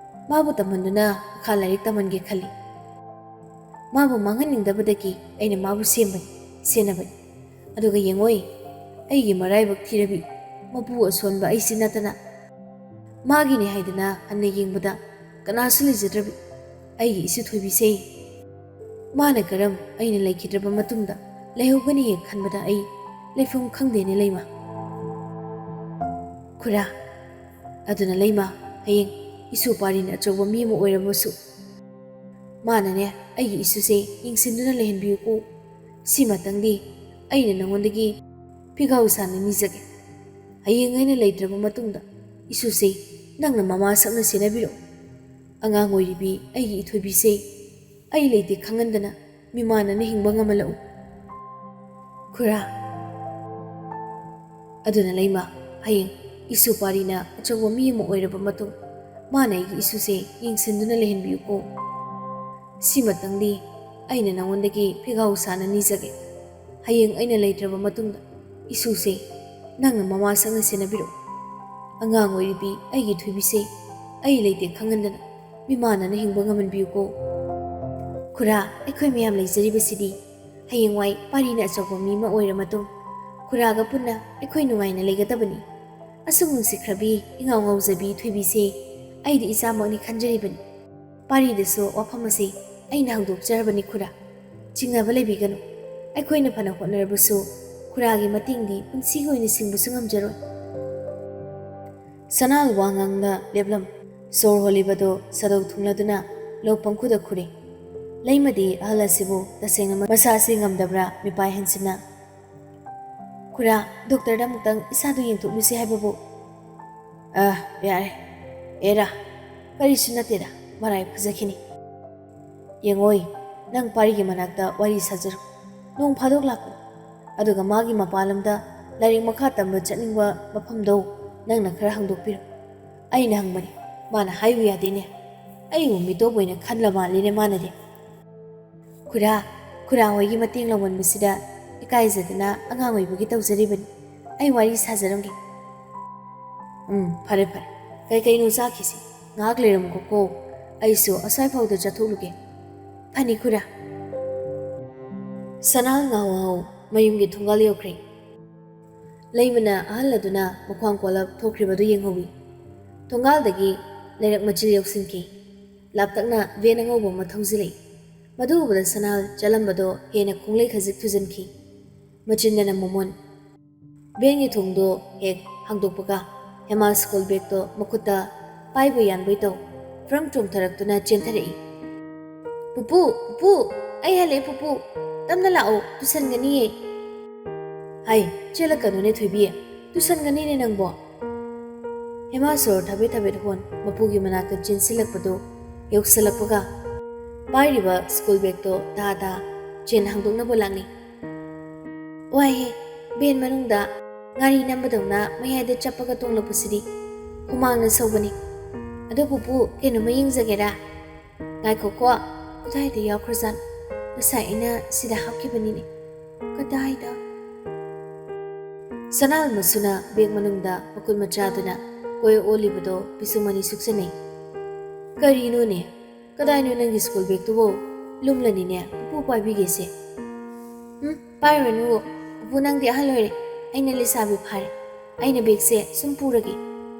ꯃꯥꯕꯨ ꯇꯝꯍꯟꯗꯨꯅ ꯃꯈꯥ ꯂꯥꯏꯔꯤꯛ ꯇꯝꯍꯟꯒꯦ ꯈꯜꯂꯤ꯫ ꯃꯥꯕꯨ ꯃꯥꯡꯍꯟꯅꯤꯡꯗꯕꯗꯒꯤ ꯑꯩꯅ ꯃꯥꯕꯨ ꯁꯦꯝꯕꯅꯤ, ꯁꯦꯟꯅꯕꯅꯤ꯫ ꯑꯗꯨꯒ ꯌꯦꯡꯉꯣꯏ, ꯑꯩꯒꯤ ꯃꯔꯥꯏꯕꯛ ꯊꯤꯔꯕꯤ ꯃꯄꯨ ꯑꯁꯣꯟꯕ ꯑꯩꯁꯤ ꯅꯠꯇꯅ ꯃꯥꯒꯤꯅꯤ ꯍꯥꯏꯗꯅ ꯍꯟꯅ ꯌꯦꯡꯕꯗ ꯀꯅꯥꯁꯨ ꯂꯩꯖꯗ꯭ꯔꯕꯤ ꯑꯩꯒꯤ ꯏꯁꯨ ꯊꯣꯏꯕꯤꯁꯦ꯫ ꯃꯥꯅ ꯀꯔꯝ ꯑꯩꯅ ꯂꯩꯈꯤꯗ꯭ꯔꯕ ꯃꯇꯨꯡꯗ ꯂꯩꯍꯧꯒꯅꯤ ꯍꯦꯛ ꯈꯟꯕꯗ ꯑꯩ ꯂꯩꯐꯝ ꯈꯪꯗꯦꯅꯦ ꯂꯩꯃ꯫" "ꯈꯨꯔꯥ, ꯑꯗꯨꯅ ꯂꯩꯃ, ꯍꯌꯦꯡ ꯏꯁꯨ ꯄꯥꯔꯤꯅ ꯑꯆꯧꯕ ꯃꯤ ꯑꯃ ꯑꯣꯏꯔꯕꯁꯨ ꯃꯥꯅꯅꯦ ꯑꯩꯒꯤ ꯏꯁꯨꯁꯦ ꯌꯦꯡꯁꯤꯟꯗꯨꯅ ꯂꯩꯍꯟꯕꯤꯌꯨꯀꯣ꯫ ꯁꯤꯃꯇꯪꯗꯤ ꯑꯩꯅ ꯅꯉꯣꯟꯗꯒꯤ ꯐꯤꯒꯥꯎ ꯁꯥꯅ ꯅꯤꯖꯒꯦ꯫ ꯍꯌꯦꯡ ꯑꯩꯅ ꯂꯩꯇ꯭ꯔꯕ ꯃꯇꯨꯡꯗ ꯏꯁꯨꯁꯦ ꯅꯪꯅ ꯃꯃꯥ ꯁꯛꯅ ꯁꯦꯟꯅꯕꯤꯔꯛꯎ꯫ ꯑꯉꯥꯡ ꯑꯣꯏꯔꯤꯕꯤ ꯑꯩꯒꯤ ꯏꯊꯣꯏꯕꯤꯁꯦ ꯑꯩ ꯂꯩꯇꯦ ꯈꯪꯍꯟꯗꯅ ꯃꯤꯃꯥꯟꯅꯅ ꯍꯤꯡꯕ ꯉꯝꯍꯜꯂꯛꯎ ꯈꯨꯔꯥ꯫" "ꯑꯗꯨꯅ ꯂꯩꯃ, ꯍꯌꯦꯡ ꯏꯁꯨ ꯄꯥꯔꯤꯅ ꯑꯆꯧꯕ ꯃꯤ ꯑꯃ ꯑꯣꯏꯔꯕ ꯃꯇꯨꯡ ꯃꯥꯅ ꯑꯩꯒꯤ ꯏꯁꯨꯁꯦ ꯌꯦꯡꯁꯤꯟꯗꯨꯅ ꯂꯩꯍꯟꯕꯤꯌꯨꯀꯣ꯫ ꯁꯤꯃꯇꯪꯗꯤ ꯑꯩꯅ ꯅꯉꯣꯟꯗꯒꯤ ꯐꯤꯒꯥꯎ ꯁꯥꯅ ꯅꯤꯖꯒꯦ꯫ ꯍꯌꯦꯡ ꯑꯩꯅ ꯂꯩꯇ꯭ꯔꯕ ꯃꯇꯨꯡꯗ ꯏꯁꯨꯁꯦ ꯅꯪꯅ ꯃꯃꯥ ꯁꯛꯅ ꯁꯦꯟꯅꯕꯤꯔꯛꯎ꯫ ꯑꯉꯥꯡ ꯑꯣꯏꯔꯤꯕꯤ ꯑꯩꯒꯤ ꯊꯣꯏꯕꯤꯁꯦ ꯑꯩ ꯂꯩꯇꯦ ꯈꯪꯍꯟꯗꯅ ꯃꯤꯃꯥꯟꯅꯅ ꯍꯤꯡꯕ ꯉꯝꯍꯟꯕꯤꯌꯨꯀꯣ꯫ ꯈꯨꯔꯥ, ꯑꯩꯈꯣꯏ ꯃꯌꯥꯝ ꯂꯩꯖꯔꯤꯕꯁꯤꯗꯤ ꯍꯌꯦꯡꯋꯥꯏ ꯄꯥꯔꯤꯅ ꯑꯆꯧꯕ ꯃꯤ ꯑꯃ ꯑꯣꯏꯔ ꯃꯇꯨꯡ ꯈꯨꯔꯥꯒ ꯄꯨꯟꯅ ꯑꯩꯈꯣꯏ ꯅꯨꯡꯉꯥꯏꯅ ꯂꯩꯒꯗꯕꯅꯤ꯫ ꯑꯁꯨꯛ ꯅꯨꯡꯁꯤꯈ꯭ꯔꯕꯤ ꯏꯉꯥꯎ ꯉꯥꯎꯖꯕꯤ ꯊꯣꯏꯕꯤꯁꯦ ꯑꯩꯗꯤ ꯏꯆꯥꯃꯛꯅꯤ ꯈꯟꯖꯔꯤꯕꯅꯤ꯫ ꯄꯥꯔꯤꯗꯁꯨ ꯋꯥꯐꯝ ꯑꯁꯤ ꯑꯩꯅ ꯍꯧꯗꯣꯛꯆꯔꯕꯅꯤ ꯈꯨꯔꯥ꯫ ꯆꯤꯡꯅꯕ ꯂꯩꯕꯤꯒꯅꯨ꯫ ꯑꯩꯈꯣꯏꯅ ꯐꯅ ꯍꯣꯠꯅꯔꯕꯁꯨ ꯈꯨꯔꯥꯒꯤ ꯃꯇꯦꯡꯗꯤ ꯄꯨꯟꯁꯤꯒꯤ ꯑꯣꯏꯅ ꯁꯤꯡꯕꯁꯨ ꯉꯝꯖꯔꯣꯏ꯫" ꯁꯅꯥꯜ ꯋꯥ ꯉꯥꯡꯅ ꯂꯦꯞꯂꯝ꯫ ꯁꯣꯔ ꯍꯣꯜꯂꯤꯕꯗꯣ ꯁꯥꯗꯣꯛ ꯊꯨꯡꯂꯗꯨꯅ ꯂꯧ ꯄꯪꯈꯨꯗ ꯈꯨꯔꯦ꯫ ꯂꯩꯃꯗꯤ ꯑꯍꯜ ꯑꯁꯤꯕꯨ ꯇꯁꯦꯡꯅ ꯃꯁꯥꯁꯤ ꯉꯝꯗꯕ꯭ꯔꯥ ꯃꯤꯄꯥꯏ ꯍꯟꯁꯤꯅ꯫ "ꯈꯨꯔꯥ, ꯗꯣꯛꯇꯔꯗ ꯑꯃꯨꯛꯇꯪ ꯏꯁꯥꯗꯨ ꯌꯦꯡꯊꯣꯛꯂꯨꯁꯤ ꯍꯥꯏꯕꯕꯨ꯫" "ꯑ, ꯌꯥꯔꯦ꯫ ꯑꯦꯔꯥ, ꯀꯔꯤꯁꯨ ꯅꯠꯇꯦꯗ, ꯃꯔꯥꯏ ꯐꯖꯈꯤꯅꯤ꯫ ꯌꯦꯡꯉꯣꯏ, ꯅꯪ ꯄꯥꯔꯤꯒꯤ ꯃꯅꯥꯛꯇ ꯋꯥꯔꯤ ꯁꯥꯖꯔꯨ꯫ ꯅꯣꯡ ꯐꯥꯗꯣꯛ ꯂꯥꯛꯄ꯫ ꯑꯗꯨꯒ ꯃꯥꯒꯤ ꯃꯄꯥꯟ ꯂꯝꯗ ꯂꯥꯏꯔꯤꯛ ꯃꯈꯥ ꯇꯝꯕ ꯆꯠꯅꯤꯡꯕ ꯃꯐꯝꯗꯣ ꯅꯪꯅ ꯈꯔ ꯍꯪꯗꯣꯛꯄꯤꯔꯣ꯫ ꯑꯩꯅ ꯍꯪꯕꯅꯤ, ꯃꯥꯅ ꯍꯥꯏꯌꯨ ꯌꯥꯗꯦꯅꯦ꯫ ꯑꯩꯕꯨ ꯃꯤꯇꯣꯞ ꯑꯣꯏꯅ ꯈꯟꯂ ꯃꯥꯜꯂꯤꯅꯦ ꯃꯥꯅꯗꯤ꯫ ꯈꯨꯔꯥ, ꯈꯨꯔꯥ ꯍꯣꯏꯒꯤ ꯃꯇꯦꯡ ꯂꯧꯃꯟꯕꯁꯤꯗ ꯏꯀꯥꯏꯖꯗꯅ ꯑꯉꯥꯡ ꯑꯣꯏꯕꯒꯤ ꯇꯧꯖꯔꯤꯕꯅꯤ꯫ ꯑꯩ ꯋꯥꯔꯤ ꯁꯥꯖꯔꯝꯒꯦ꯫ ꯎꯝ, ꯐꯔꯦ ꯐꯔꯦ꯫ ꯀꯩ ꯀꯩꯅꯣ ꯆꯥꯈꯤꯁꯤ꯫ ꯉꯥꯏꯍꯥꯛ ꯂꯩꯔꯝꯃꯨꯀꯣ꯫ ꯑꯩꯁꯨ ꯑꯁ꯭ꯋꯥꯏ ꯐꯥꯎꯗ ꯆꯠꯊꯣꯛꯂꯨꯒꯦ꯫ ꯐꯅꯤ ꯈꯨꯔꯥ꯫ ꯁꯅꯥ ꯉꯥꯍꯧ ꯉꯥꯍꯧ ꯃꯌꯨꯝꯒꯤ ꯊꯣꯡꯒꯥꯜ ꯌꯧꯈ꯭ꯔꯦ꯫ ꯂꯩꯃꯅ ꯑꯍꯜ ꯑꯗꯨꯅ ꯃꯈ꯭ꯋꯥꯡ ꯀꯣꯜꯂꯞ ꯊꯣꯛꯈ꯭ꯔꯤꯕꯗꯨ ꯌꯦꯡꯍꯧꯏ꯫ ꯊꯣꯡꯒꯥꯜꯗꯒꯤ ꯂꯩꯔꯛ ꯃꯆꯤꯜ ꯌꯧꯁꯤꯟꯈꯤ꯫ ꯂꯥꯞꯇꯛꯅ ꯚꯦꯟ ꯑꯉꯧꯕ ꯑꯃ ꯊꯧꯖꯤꯜꯂꯛꯏ꯫ ꯃꯗꯨ ꯎꯕꯗ ꯁꯅꯥꯜ ꯆꯠꯂꯝꯕꯗꯣ ꯍꯦꯟꯅ ꯈꯣꯡꯂꯩ ꯈꯖꯤꯛ ꯊꯨꯖꯤꯟꯈꯤ꯫ ꯃꯆꯤꯟꯗꯅ ꯃꯣꯃꯣꯟ꯫ ꯚꯦꯟꯒꯤ ꯊꯣꯡꯗꯣ ꯍꯦꯛ ꯍꯥꯡꯗꯣꯛꯄꯒ ꯍꯦꯃꯥ ꯁ꯭ꯀꯨꯜ ꯕꯦꯒꯇꯣ ꯃꯈꯨꯠꯇ ꯄꯥꯏꯕꯣꯏ ꯌꯥꯟꯕꯣꯏ ꯇꯧ ꯐ꯭ꯔꯝ ꯆꯣꯡꯊꯔꯛꯇꯨꯅ ꯆꯦꯟꯊꯔꯛꯏ꯫ "ꯄꯨꯄꯨ, ꯄꯨꯄꯨ, ꯑꯩ ꯍꯜꯂꯛꯑꯦ ꯄꯨꯄꯨ, ꯇꯞꯅ ꯂꯥꯛꯑꯣ, ꯇꯨꯁꯟꯒꯅꯤꯌꯦ꯫" "ꯍꯥꯏ, ꯆꯦꯜꯂꯛꯀꯅꯨꯅꯦ ꯊꯣꯏꯕꯤ, ꯇꯨꯁꯟꯒꯅꯤꯅꯦ ꯅꯪꯕꯣ꯫" ꯍꯦꯃꯥ ꯁꯣꯔ ꯊꯕꯦꯠ ꯊꯕꯦꯠ ꯍꯣꯟ ꯃꯄꯨꯒꯤ ꯃꯅꯥꯛꯇ ꯆꯦꯟꯁꯤꯜꯂꯛꯄꯗꯨ ꯌꯧꯁꯤꯜꯂꯛꯄꯒ ꯄꯥꯏꯔꯤꯕ ꯁ꯭ꯀꯨꯜ ꯕꯦꯒꯇꯣ ꯇꯥ ꯇꯥ ꯆꯦꯟ ꯍꯥꯡꯗꯣꯛꯅꯕ ꯂꯥꯛꯅꯩ꯫ "ꯋꯥꯏꯍꯦ, ꯚꯦꯟ ꯃꯅꯨꯡꯗ ꯉꯥꯔꯤ ꯅꯝꯕꯗꯧꯅ ꯃꯌꯥꯏꯗ ꯆꯞꯄꯒ ꯇꯣꯡꯂꯛꯄꯁꯤꯗꯤ ꯍꯨꯃꯥꯡꯅ ꯁꯧꯕꯅꯤ꯫ ꯑꯗꯣ ꯄꯨꯄꯨ, ꯀꯩꯅꯣꯝꯃ ꯌꯦꯡꯖꯒꯦꯔꯥ?" "ꯉꯥꯏꯈꯣꯀꯣ, ꯀꯗꯥꯏꯗ ꯌꯥꯎꯈ꯭ꯔꯖꯥꯠꯅꯣ? ꯉꯁꯥꯏ ꯑꯩꯅ ꯁꯤꯗ ꯍꯥꯞꯈꯤꯕꯅꯤꯅꯦ꯫ ꯀꯗꯥꯏꯗ?" ꯁꯅꯥꯜ ꯃꯁꯨꯅ ꯕꯦꯒ ꯃꯅꯨꯡꯗ ꯃꯈꯨꯠ ꯃꯆꯥꯗꯨꯅ ꯀꯣꯏ ꯑꯣꯜꯂꯤꯕꯗꯣ ꯄꯤꯁꯨꯝ ꯑꯅꯤ ꯁꯨꯛꯆꯟꯅꯩ꯫ "ꯀꯔꯤꯅꯣꯅꯦ? ꯀꯗꯥꯏꯅꯣ ꯅꯪꯒꯤ ꯁ꯭ꯀꯨꯜ ꯕꯦꯒꯇꯨꯕꯣ? ꯂꯨꯝꯂꯅꯤꯅꯦ, ꯄꯨꯄꯨ ꯄꯥꯏꯕꯤꯒꯦꯁꯦ꯫" "ꯎꯝ, ꯄꯥꯏꯔꯨꯔꯅꯨ, ꯄꯨꯄꯨ ꯅꯪꯗꯤ ꯑꯍꯜ ꯑꯣꯏꯔꯦ, ꯑꯩꯅ ꯂꯩꯁꯥꯕꯤ ꯐꯥꯔꯦ꯫ ꯑꯩꯅ ꯕꯦꯒꯁꯦ ꯁꯨꯝ ꯄꯨꯔꯒꯦ,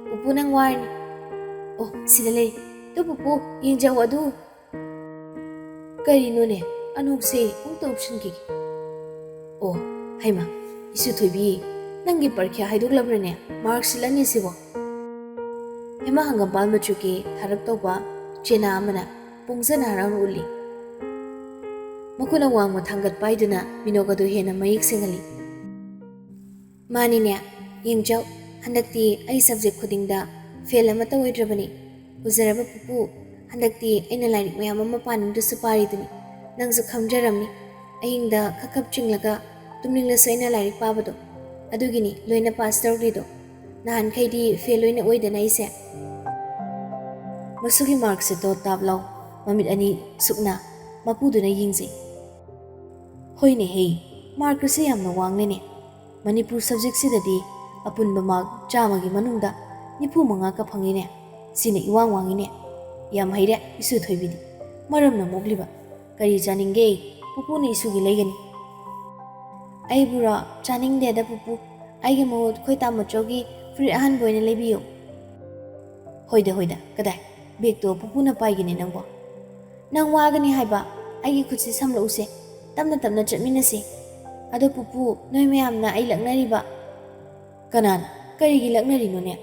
ꯄꯨꯄꯨ ꯅꯪ ꯋꯥꯔꯅꯤ꯫ ꯑꯣ, ꯁꯤꯗ ꯂꯩꯔꯦ꯫ ꯇꯨ ꯄꯨꯄꯨ, ꯌꯦꯡꯖꯧ ꯑꯗꯨ꯫" "ꯀꯔꯤꯅꯣꯅꯦ, ꯑꯅꯣꯛꯁꯦ ꯑꯃꯨꯛꯇ ꯎꯞꯁꯤꯟꯈꯤꯒꯦ꯫ ꯑꯣ, ꯍꯩꯃꯥ, ꯏꯁꯨ ꯊꯣꯏꯕꯤ, ꯅꯪꯒꯤ ꯄꯔꯤꯈ꯭ꯌꯥ ꯍꯥꯏꯗꯣꯛꯂꯕ꯭ꯔꯅꯦ? ꯃꯥꯔꯛꯁꯤꯠ ꯑꯅꯤꯁꯤꯕꯣ?" ꯍꯦꯃꯥ ꯍꯪꯒꯥꯝꯄꯥꯜ ꯃꯆꯨꯒꯤ ꯊꯥꯔꯞ ꯇꯧꯕ ꯆꯦꯅꯥ ꯑꯃꯅ ꯄꯨꯡꯖꯅ ꯍꯔꯥꯎꯅ ꯎꯠꯂꯤ꯫ ꯃꯈꯨꯠ ꯑꯋꯥꯡꯕ ꯊꯥꯡꯒꯠ ꯄꯥꯏꯗꯨꯅ ꯃꯤꯅꯣꯛ ꯑꯗꯨ ꯍꯦꯟꯅ ꯃꯌꯦꯛ ꯁꯦꯡꯍꯜꯂꯤ꯫ "ꯃꯥꯅꯤꯅꯦ, ꯌꯦꯡꯖꯧ, ꯍꯟꯗꯛꯇꯤ ꯑꯩ ꯁꯕꯖꯦꯛ ꯈꯨꯗꯤꯡꯗ ꯐꯦꯜ ꯑꯃꯠꯇ ꯑꯣꯏꯗ꯭ꯔꯕꯅꯤ꯫ ꯎꯖꯔꯕ ꯄꯨꯄꯨ, ꯍꯟꯗꯛꯇꯤ ꯑꯩꯅ ꯂꯥꯏꯔꯤꯛ ꯃꯌꯥꯝ ꯑꯃ ꯄꯥꯅꯤꯡꯗ꯭ꯔꯁꯨ ꯄꯥꯔꯤꯗꯨꯅꯤ꯫ ꯅꯪꯁꯨ ꯈꯪꯖꯔꯝꯅꯤ, ꯑꯍꯤꯡꯗ ꯈꯞ ꯈꯞ ꯆꯤꯡꯂꯒ ꯇꯨꯝꯅꯤꯡꯂꯁꯨ ꯑꯩꯅ ꯂꯥꯏꯔꯤꯛ ꯄꯥꯕꯗꯣ꯫ ꯑꯗꯨꯒꯤꯅꯤ ꯂꯣꯏꯅ ꯄꯥꯁ ꯇꯧꯔꯤꯗꯣ꯫ ꯅꯍꯥꯟꯈꯩꯗꯤ ꯐꯦꯜ ꯑꯣꯏꯅ ꯑꯣꯏꯗꯅ ꯑꯩꯁꯦ꯫ ꯃꯁꯨꯒꯤ ꯃꯥꯔꯛꯁꯤꯠꯇꯣ ꯇꯥꯞ ꯂꯥꯎ ꯃꯃꯤꯠ ꯑꯅꯤ ꯁꯨꯞꯅ ꯃꯄꯨꯗꯨꯅ ꯌꯦꯡꯖꯩ꯫ ꯍꯣꯏꯅꯦ ꯍꯦ, ꯃꯥꯔꯛ ꯑꯁꯤ ꯌꯥꯝꯅ ꯋꯥꯡꯂꯦꯅꯦ꯫ ꯃꯅꯤꯄꯨꯔ ꯁꯕꯖꯦꯛꯁꯤꯗꯗꯤ ꯑꯄꯨꯟꯕ ꯃꯥꯔꯛ ꯆꯥꯝꯃꯒꯤ ꯃꯅꯨꯡꯗ ꯅꯤꯐꯨ ꯃꯉꯥ ꯀ ꯐꯪꯉꯤꯅꯦ꯫ ꯁꯤꯅ ꯏꯋꯥꯡ ꯋꯥꯡꯉꯤꯅꯦ꯫ ꯌꯥꯝ ꯍꯩꯔꯦ ꯏꯁꯨ ꯊꯣꯏꯕꯤꯗꯤ꯫ ꯃꯔꯝꯅ ꯃꯣꯛꯂꯤꯕ꯫ ꯀꯔꯤ ꯆꯥꯅꯤꯡꯒꯦ? ꯄꯨꯄꯨꯅ ꯏꯁꯨꯒꯤ ꯂꯩꯒꯅꯤ꯫ ꯑꯩꯕꯨꯔꯣ? ꯆꯥꯅꯤꯡꯗꯦꯗ ꯄꯨꯄꯨ꯫ ꯑꯩꯒꯤ ꯃꯍꯨꯠ ꯑꯩꯈꯣꯏ ꯇꯥꯃꯣꯆꯧꯒꯤ ꯐꯨꯔꯤꯠ ꯑꯍꯟꯕ ꯑꯣꯏꯅ ꯂꯩꯕꯤꯌꯨ꯫ ꯍꯣꯏꯗ ꯍꯣꯏꯗ, ꯀꯗꯥꯏ? ꯕꯦꯒꯇꯣ ꯄꯨꯄꯨꯅ ꯄꯥꯏꯒꯅꯤ ꯅꯪꯕꯣ꯫ ꯅꯪ ꯋꯥꯒꯅꯤ ꯍꯥꯏꯕ, ꯑꯩꯒꯤ ꯈꯨꯠꯁꯤ ꯁꯝꯂꯛꯎꯁꯦ, ꯇꯞꯅ ꯇꯞꯅ ꯆꯠꯃꯤꯟꯅꯁꯦ꯫ ꯑꯗꯣ ꯄꯨꯄꯨ, ꯅꯣꯏ ꯃꯌꯥꯝꯅ ꯑꯩ ꯂꯛꯅꯔꯤꯕ꯫ ꯀꯅꯥꯅ? ꯀꯔꯤꯒꯤ ꯂꯛꯅꯔꯤꯅꯣꯅꯦ?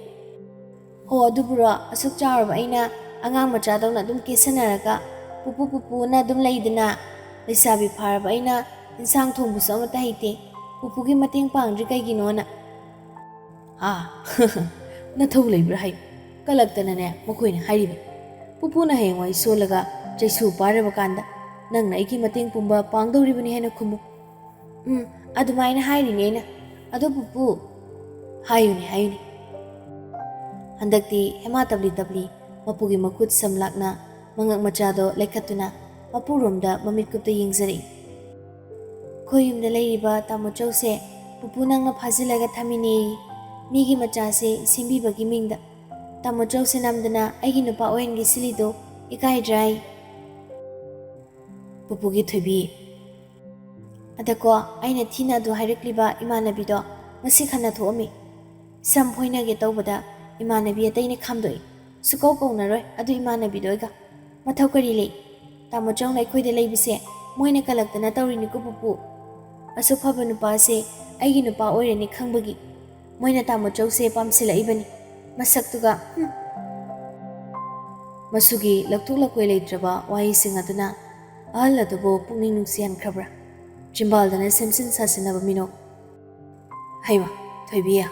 ꯍꯣ, ꯑꯗꯨꯕꯨꯔꯣ, ꯑꯁꯨꯛ ꯆꯥꯎꯔꯕ ꯑꯩꯅ ꯑꯉꯥꯡ ꯃꯆꯥꯗꯧꯅ ꯑꯗꯨꯝ ꯀꯦꯁꯟꯅꯔꯒ ꯄꯨꯄꯨ ꯄꯨꯄꯨꯅ ꯑꯗꯨꯝ ꯂꯩꯗꯅ, ꯂꯩꯁꯥꯕꯤ ꯐꯥꯔꯕ ꯑꯩꯅ ꯏꯟꯁꯥꯡ ꯊꯣꯡꯕꯁꯨ ꯑꯃꯠꯇ ꯍꯩꯇꯦ, ꯄꯨꯄꯨꯒꯤ ꯃꯇꯦꯡ ꯄꯥꯡꯗ꯭ꯔꯤ ꯀꯩꯒꯤꯅꯣꯅ꯫ ꯑꯥ, ꯅꯊꯧ ꯂꯩꯕ꯭ꯔꯥ ꯍꯥꯏ? ꯀꯂꯛꯇꯅꯅꯦ ꯃꯈꯣꯏꯅ ꯍꯥꯏꯔꯤꯕ꯫ ꯄꯨꯄꯨꯅ ꯍꯌꯦꯡꯋꯥꯏ ꯁꯣꯜꯂꯒ ꯆꯩꯁꯨ ꯄꯥꯏꯔꯕ ꯀꯥꯟꯗ ꯅꯪꯅ ꯑꯩꯒꯤ ꯃꯇꯦꯡ ꯄꯨꯝꯕ ꯄꯥꯡꯗꯧꯔꯤꯕꯅꯤ ꯍꯥꯏꯅ ꯈꯨꯝꯃꯨ꯫ ꯎꯝ, ꯑꯗꯨꯃꯥꯏꯅ ꯍꯥꯏꯔꯤꯅꯦ ꯑꯩꯅ꯫ ꯑꯗꯣ ꯄꯨꯄꯨ, ꯍꯥꯏꯌꯨꯅꯦ, ꯍꯥꯏꯌꯨꯅꯦ꯫ ꯍꯟꯗꯛꯇꯤ ꯍꯦꯃꯥ ꯇꯞꯂꯤ ꯇꯞꯂꯤ ꯃꯄꯨꯒꯤ ꯃꯈꯨꯠ ꯁꯝ ꯂꯥꯛꯅ ꯃꯉꯛ ꯃꯆꯥꯗꯣ ꯂꯩꯈꯠꯇꯨꯅ ꯃꯄꯨꯔꯣꯝꯗ ꯃꯃꯤꯠ ꯀꯨꯞꯇ ꯌꯦꯡꯖꯔꯛꯏ꯫ ꯑꯩꯈꯣꯏ ꯌꯨꯝꯗ ꯂꯩꯔꯤꯕ ꯇꯥꯃꯣ ꯆꯧꯁꯦ ꯄꯨꯄꯨ ꯅꯪꯅ ꯐꯥꯖꯤꯜꯂꯒ ꯊꯝꯃꯤꯅꯦꯌꯦ꯫ ꯃꯤꯒꯤ ꯃꯆꯥꯁꯦ ꯁꯦꯝꯕꯤꯕꯒꯤ ꯃꯤꯡꯗ꯫ ꯇꯥꯃꯣ ꯆꯧꯁꯦ ꯅꯝꯗꯅ ꯑꯩꯒꯤ ꯅꯨꯄꯥ ꯑꯣꯏꯍꯟꯒꯦ ꯁꯤꯜꯂꯤꯗꯣ ꯏꯀꯥꯏꯗ꯭ꯔꯥ ꯑꯩ? ꯄꯨꯄꯨꯒꯤ ꯊꯣꯏꯕꯤ꯫ ꯑꯗꯀꯣ, ꯑꯩꯅ ꯊꯤꯅ ꯑꯗꯨ ꯍꯥꯏꯔꯛꯂꯤꯕ ꯏꯃꯥꯟꯅꯕꯤꯗꯣ ꯉꯁꯤ ꯈꯟꯅ ꯊꯣꯛꯑꯝꯃꯤ꯫ ꯁꯝ ꯐꯣꯏꯅꯒꯦ ꯇꯧꯕꯗ ꯏꯃꯥꯟꯅꯕꯤ ꯑꯇꯩꯅ ꯈꯥꯝꯗꯣꯛꯏ꯫ ꯁꯨꯀꯧ ꯀꯧꯅꯔꯣꯏ ꯑꯗꯨ ꯏꯃꯥꯟꯅꯕꯤꯗꯣ ꯑꯩꯒ꯫ ꯃꯊꯧ ꯀꯔꯤ ꯂꯩ? ꯇꯥꯃꯣ ꯆꯧꯅ ꯑꯩꯈꯣꯏꯗ ꯂꯩꯕꯁꯦ ꯃꯣꯏꯅ ꯀꯂꯛꯇꯅ ꯇꯧꯔꯤꯅꯤꯀꯣ ꯄꯨꯄꯨ꯫ ꯑꯁꯨꯛ ꯐꯕ ꯅꯨꯄꯥꯁꯦ ꯑꯩꯒꯤ ꯅꯨꯄꯥ ꯑꯣꯏꯔꯅꯤ ꯈꯪꯕꯒꯤ꯫ ꯃꯣꯏꯅ ꯇꯥꯃꯣ ꯆꯧꯁꯦ ꯄꯥꯝꯁꯤꯜꯂꯛꯏꯕꯅꯤ꯫ ꯃꯁꯛꯇꯨꯒ, ꯍꯨꯝ꯫ ꯃꯁꯨꯒꯤ ꯂꯧꯊꯣꯛ ꯂꯧꯀꯣꯏ ꯂꯩꯇ꯭ꯔꯕ ꯋꯥꯍꯩꯁꯤꯡ ꯑꯗꯨꯅ ꯑꯍꯜ ꯑꯗꯨꯕꯨ ꯄꯨꯛꯅꯤꯡ ꯅꯨꯡꯁꯤꯍꯟꯈ꯭ꯔꯕ꯭ꯔꯥ? ꯆꯤꯝꯕꯥꯜꯗꯅ ꯁꯦꯝꯖꯤꯟ ꯁꯥꯖꯤꯟꯅꯕ ꯃꯤꯅꯣꯛ꯫ ꯍꯩꯃ, ꯊꯣꯏꯕꯤ,